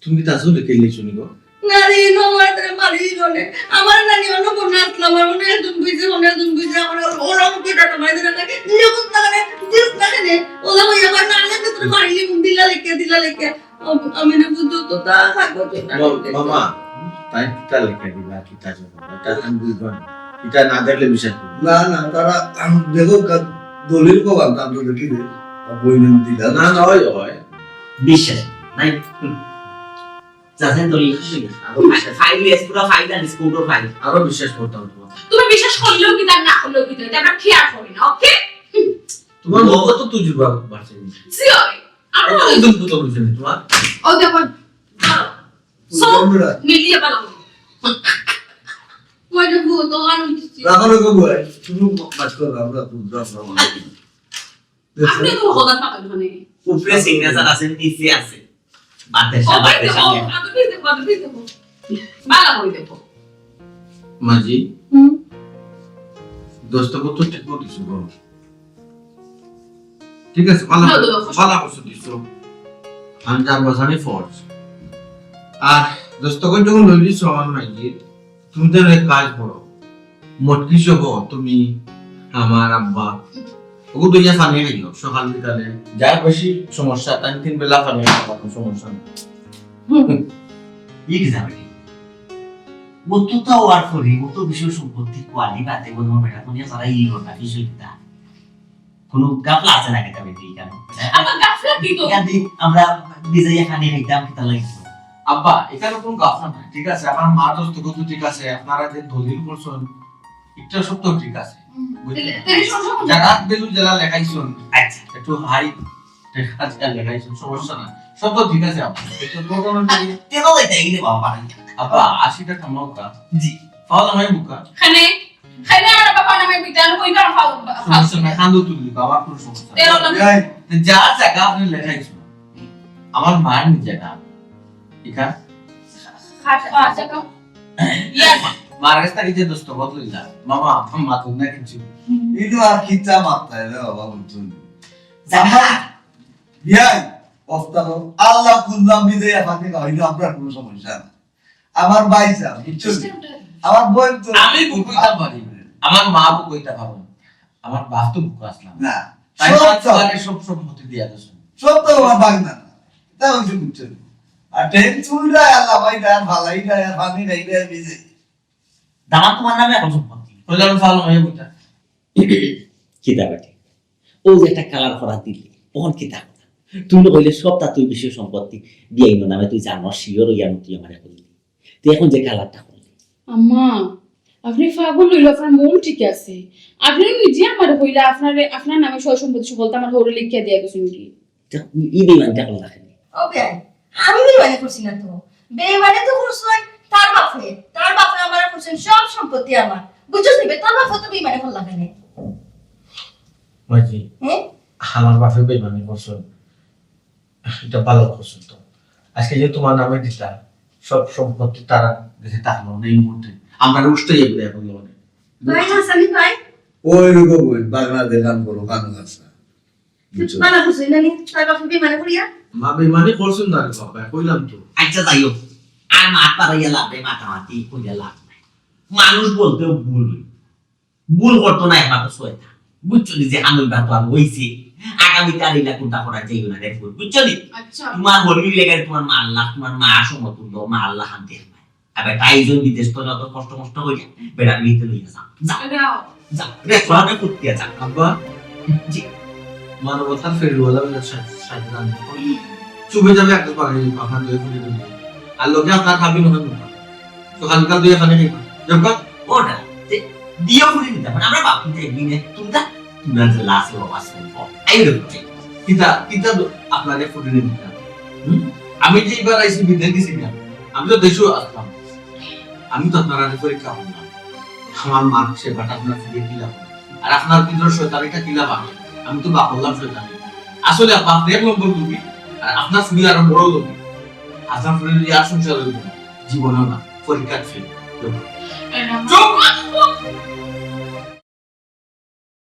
তুমি কিতা আসলে কে লেখছো নি গো? না রে, ইনো আমার তারা মারি দিল নে। আমার নানি অন্য কোন আসলাম, আমার মনে একদম বুঝে, মনে একদম বুঝে, আমার ওরা মুখে টাকা মারি দিলে না। নিয়ে বুঝ না কেনে, বুঝ না কেনে। ওলা ভাই আমার নানি তো তোর মারি দিলা লেখে, দিলা লেখে। আম-, আমি না বুঝতো তো তা খাবো তো না। মা-, মামা, তাই কিতা লেখে দিবা, কিতা জন্য? এটা আমি বুঝবো না। এটা না দেখলে বিশ্বাস করবো না। না, না, তারা, আম, দেখো, কা-, দলিল কো বানতাম তো দেখি দে। আর বই নিয়ে দিলা। না, না, হয়, হয়। বিশ্বাস নাই। হুম। যাচ্ছেন তো লিখে দিন। আরো বিশ্বাস, ফাইল, পুরো ফাইল আর স্কুলর ফাইল। আরো বিশ্বাস করতাম তোমার। তুমি বিশ্বাস করলেও কিতা, না করলেও কিতা, এটা আমরা খেয়াল করি না, ওকে? তোমার মগজ তো তুই যুবা বাড়ছে নি। জি, ওই। আমরা একদম পুতুল হইছে নি তোমার। ও দেখো, ধরো। সব মিলিয়ে বানাবো। ওই দেখো, তো আর কিছু। রাখো, রাখো, বয়। তুমি কাজ করো, আমরা বুঝবো, আমরা মনে করি। আপনি তো হঠাৎ পাবেন মানে। উপরে সিগনেচার আছে, নিচে আছে। বাতাসা, ওই বাতাসা দেখো, নিয়ে। আদর দিয়ে দেখো, আদর দিয়ে দেখো। বালা করে দেখো। মাঝি, হুম। দস্তখত তো ঠিক মতো দিছো গো। ঠিক আছে, বালা, না, তো দেখো। বালা করছো দিছো। আমি জান বাঁচানি ফরজ। আর দস্তখত যখন লই দিছো আমার মাঝি, তুমি তো এক কাজ করো। মটকি সহ তুমি, আমার আব্বা, ওগু দুইয়া পানি খাইও সকাল বিকালে। যার বেশি সমস্যা, তাই তিন বেলা পানি খাওয়া, কোনো সমস্যা নেই। হুম। ই কি যাবে? ও তো তাও আর করি, ও তো বিষয় সম্পত্তি কোয়ালি বাদে বলবো বেটা, কোন সারা ই কথা, বিষয় কিতা? কোনো গাফলা আছে না কিতা বেটি এখানে? আবার গাফলা কি তো? এখান থেকে আমরা বিজয়ী খানি খাইতাম, কিতা লাগবে? আব্বা, এখানে কোনো গাফলা নাই, ঠিক আছে? আমার মা দস্তখত ঠিক আছে, আপনারা যে দলিল করছেন, এটা সব তো ঠিক আছে। হুম। বুঝছেন? তাহলে, তাহলে সব, সব জাগাত ভ্যালু যেলা লেখাইছেন, আচ্ছা। একটু হাই লেখাইছেন, সমস্যা না, সব তো ঠিক আছে আব্বা। এটা তো কোনো তেরো লেখাই গেলে বাবা। আব্বা, আশিটা কামাও কা? জি। পাওলা মাই বুকা? খানে, খানে আর বাবা নামে বিধান ওই বার পাও, পাও। সমস্যা নাই, খান্দো তুলি, বাবার কোনো সমস্যা নাই। তেরো লাখ। এই, তো যা জাগা আপনি লেখাইছেন, আমার মার নি জাগা। ঠিক আছে? খাট, আচ্ছা, তো। ইয়া। মার কাছ থেকে যে দস্তখত লইলা, মামা, আমার মাথা না কিছু। হুম। এই তো আর কিতা মারতা রে বাবা, বুঝছো নি? জাগা। বিয়াই, অফতারো, আল্লাহ কুল্লাম বিদে এখানে না হইলে আমরা কোনো সমস্যা না। আমার ভাই যা, বুঝছো নি? আমার বোন তো আমি বুক হইতাম পারি, আমার মা বুক হইতে পারো, আমার বাপ তো বুক আসলাম। না, তাই সব তো তারে সব সম্পত্তি দিয়া গেছে। সব তো আমার ভাগ না, তা হইছে বুঝছো নি? আর টেন চুলটা আল্লাহ ভাই, আর ভালাই না, আর পানি নাই, আর বিজে। দামান তোমার নামে এখন সম্পত্তি। কইলাম ভালো হয়ে বুঝা। কিতা বেটি? ও যে একটা কালার করা দিলি, অখন কিতা কথা? তুই না কইলে সব তা তুই বিষয় সম্পত্তি বিয়াইনর নামে তুই জানো, শিওর হইয়া তুই আমারে কইলি। তুই এখন যে কালারটা করলি। আম্মা, আপনি পাগল হইল, আপনার মন ঠিক আছে। আপনি নিজে আমারে কইলা, আপনারে, আপনার নামে সয় সম্পত্তি সকলতা আমার হৌরে লিখিয়া দিয়া গেছেন কি? তা ই বেইমানটা করলা কেন? ও বিয়াই, আমি বেইমানি করছি না তো। বেইমানি তো করছইন তার বাপে। তার বাপে আমারে করছেন সব সম্পত্তি আমার। বুঝছস নি বে? তার বাপে তো বেইমানি করলা কেন? মাঝি, হ্যাঁ? আমার বাপে বেইমানি করছেন। এটা ভালো করছেন তো। আজকে যে তোমার নামে দিতা, সব সম্পত্তি তারা দেশে থাকলো না এই মুহূর্তে। আমরা উঠতে যাবো এখন লোনে। ভাই হাসানি ভাই। ওই রকম ওই বাংলা দেখান করো, কানো গাছা। বুঝছো? বালা করছইন না নি? তার বাপে বেইমানি করিয়া? মা বেইমানি করছইন না রে বাবা, কইলাম তো। আচ্ছা, যাই হোক, আর মাত পারাইয়া লাভ নাই, মাতামাতি করিয়া লাভ নাই। মানুষ বলতেও ভুল হয়। ভুল করতো না একমাত্র শয়তান। বুঝছো নি? যে হানুর বাপ আর হইছে, আগামী কাল ইলা কোনটা করা যাইও না, দেখো, বুঝছো নি? আচ্ছা। তোমার হরির লেগে তোমার মা আল্লাহ, তোমার মা সমতুল্য, মা আল্লাহ শান্তি হয়। আবার তাই জন বিদেশ তো যত কষ্ট মষ্ট হইয়া, বেড়ার ভিতরে লইয়া যাও। যাও। যাও। যাও। রে, সোহাগে ফুটিয়া যাও। আব্বা, জি। মানবতার ফেরিওয়ালা বেলা সাথে, সাথে রান্না করি। চুপে যাবে একটা পারে, আপনার দই ফুটে দেবে। আর লোকে আপনার খাবি না হয় না। তো খালি কাল দই এখানে নেই। যাও গা। ওটা, তে, দিয়া ফুটে দিতে। মানে আমরা বাপ কিন্তু একদিনে, তুমি তা, তুমি আর যে লাস্ট বাবা আসবে। এই দেখো, কিতা, কিতা দো-, আপনারে ফুটে দিতে। হুম? আমি যে এবার আইসি বিদেশ গেছি না, আমি তো দেশেও আসলাম। আমি তো আপনার আগে পরীক্ষা করলাম। আমার মার সেবাটা আপনার ফুটে দিলাম। আর আপনার ভিতরে শয়তানিটা কিলা বাড়ে? আমি তো বাপ বললাম শয়তানি। আসলে বাপ এক নম্বর লোভী, আর আপনার ফুড়ি আরো বড় লোভী। আপনার ফুড়ি যদি আর সংসার হইব, জীবনেও না, পরীক্ষা ফেল। চুপ!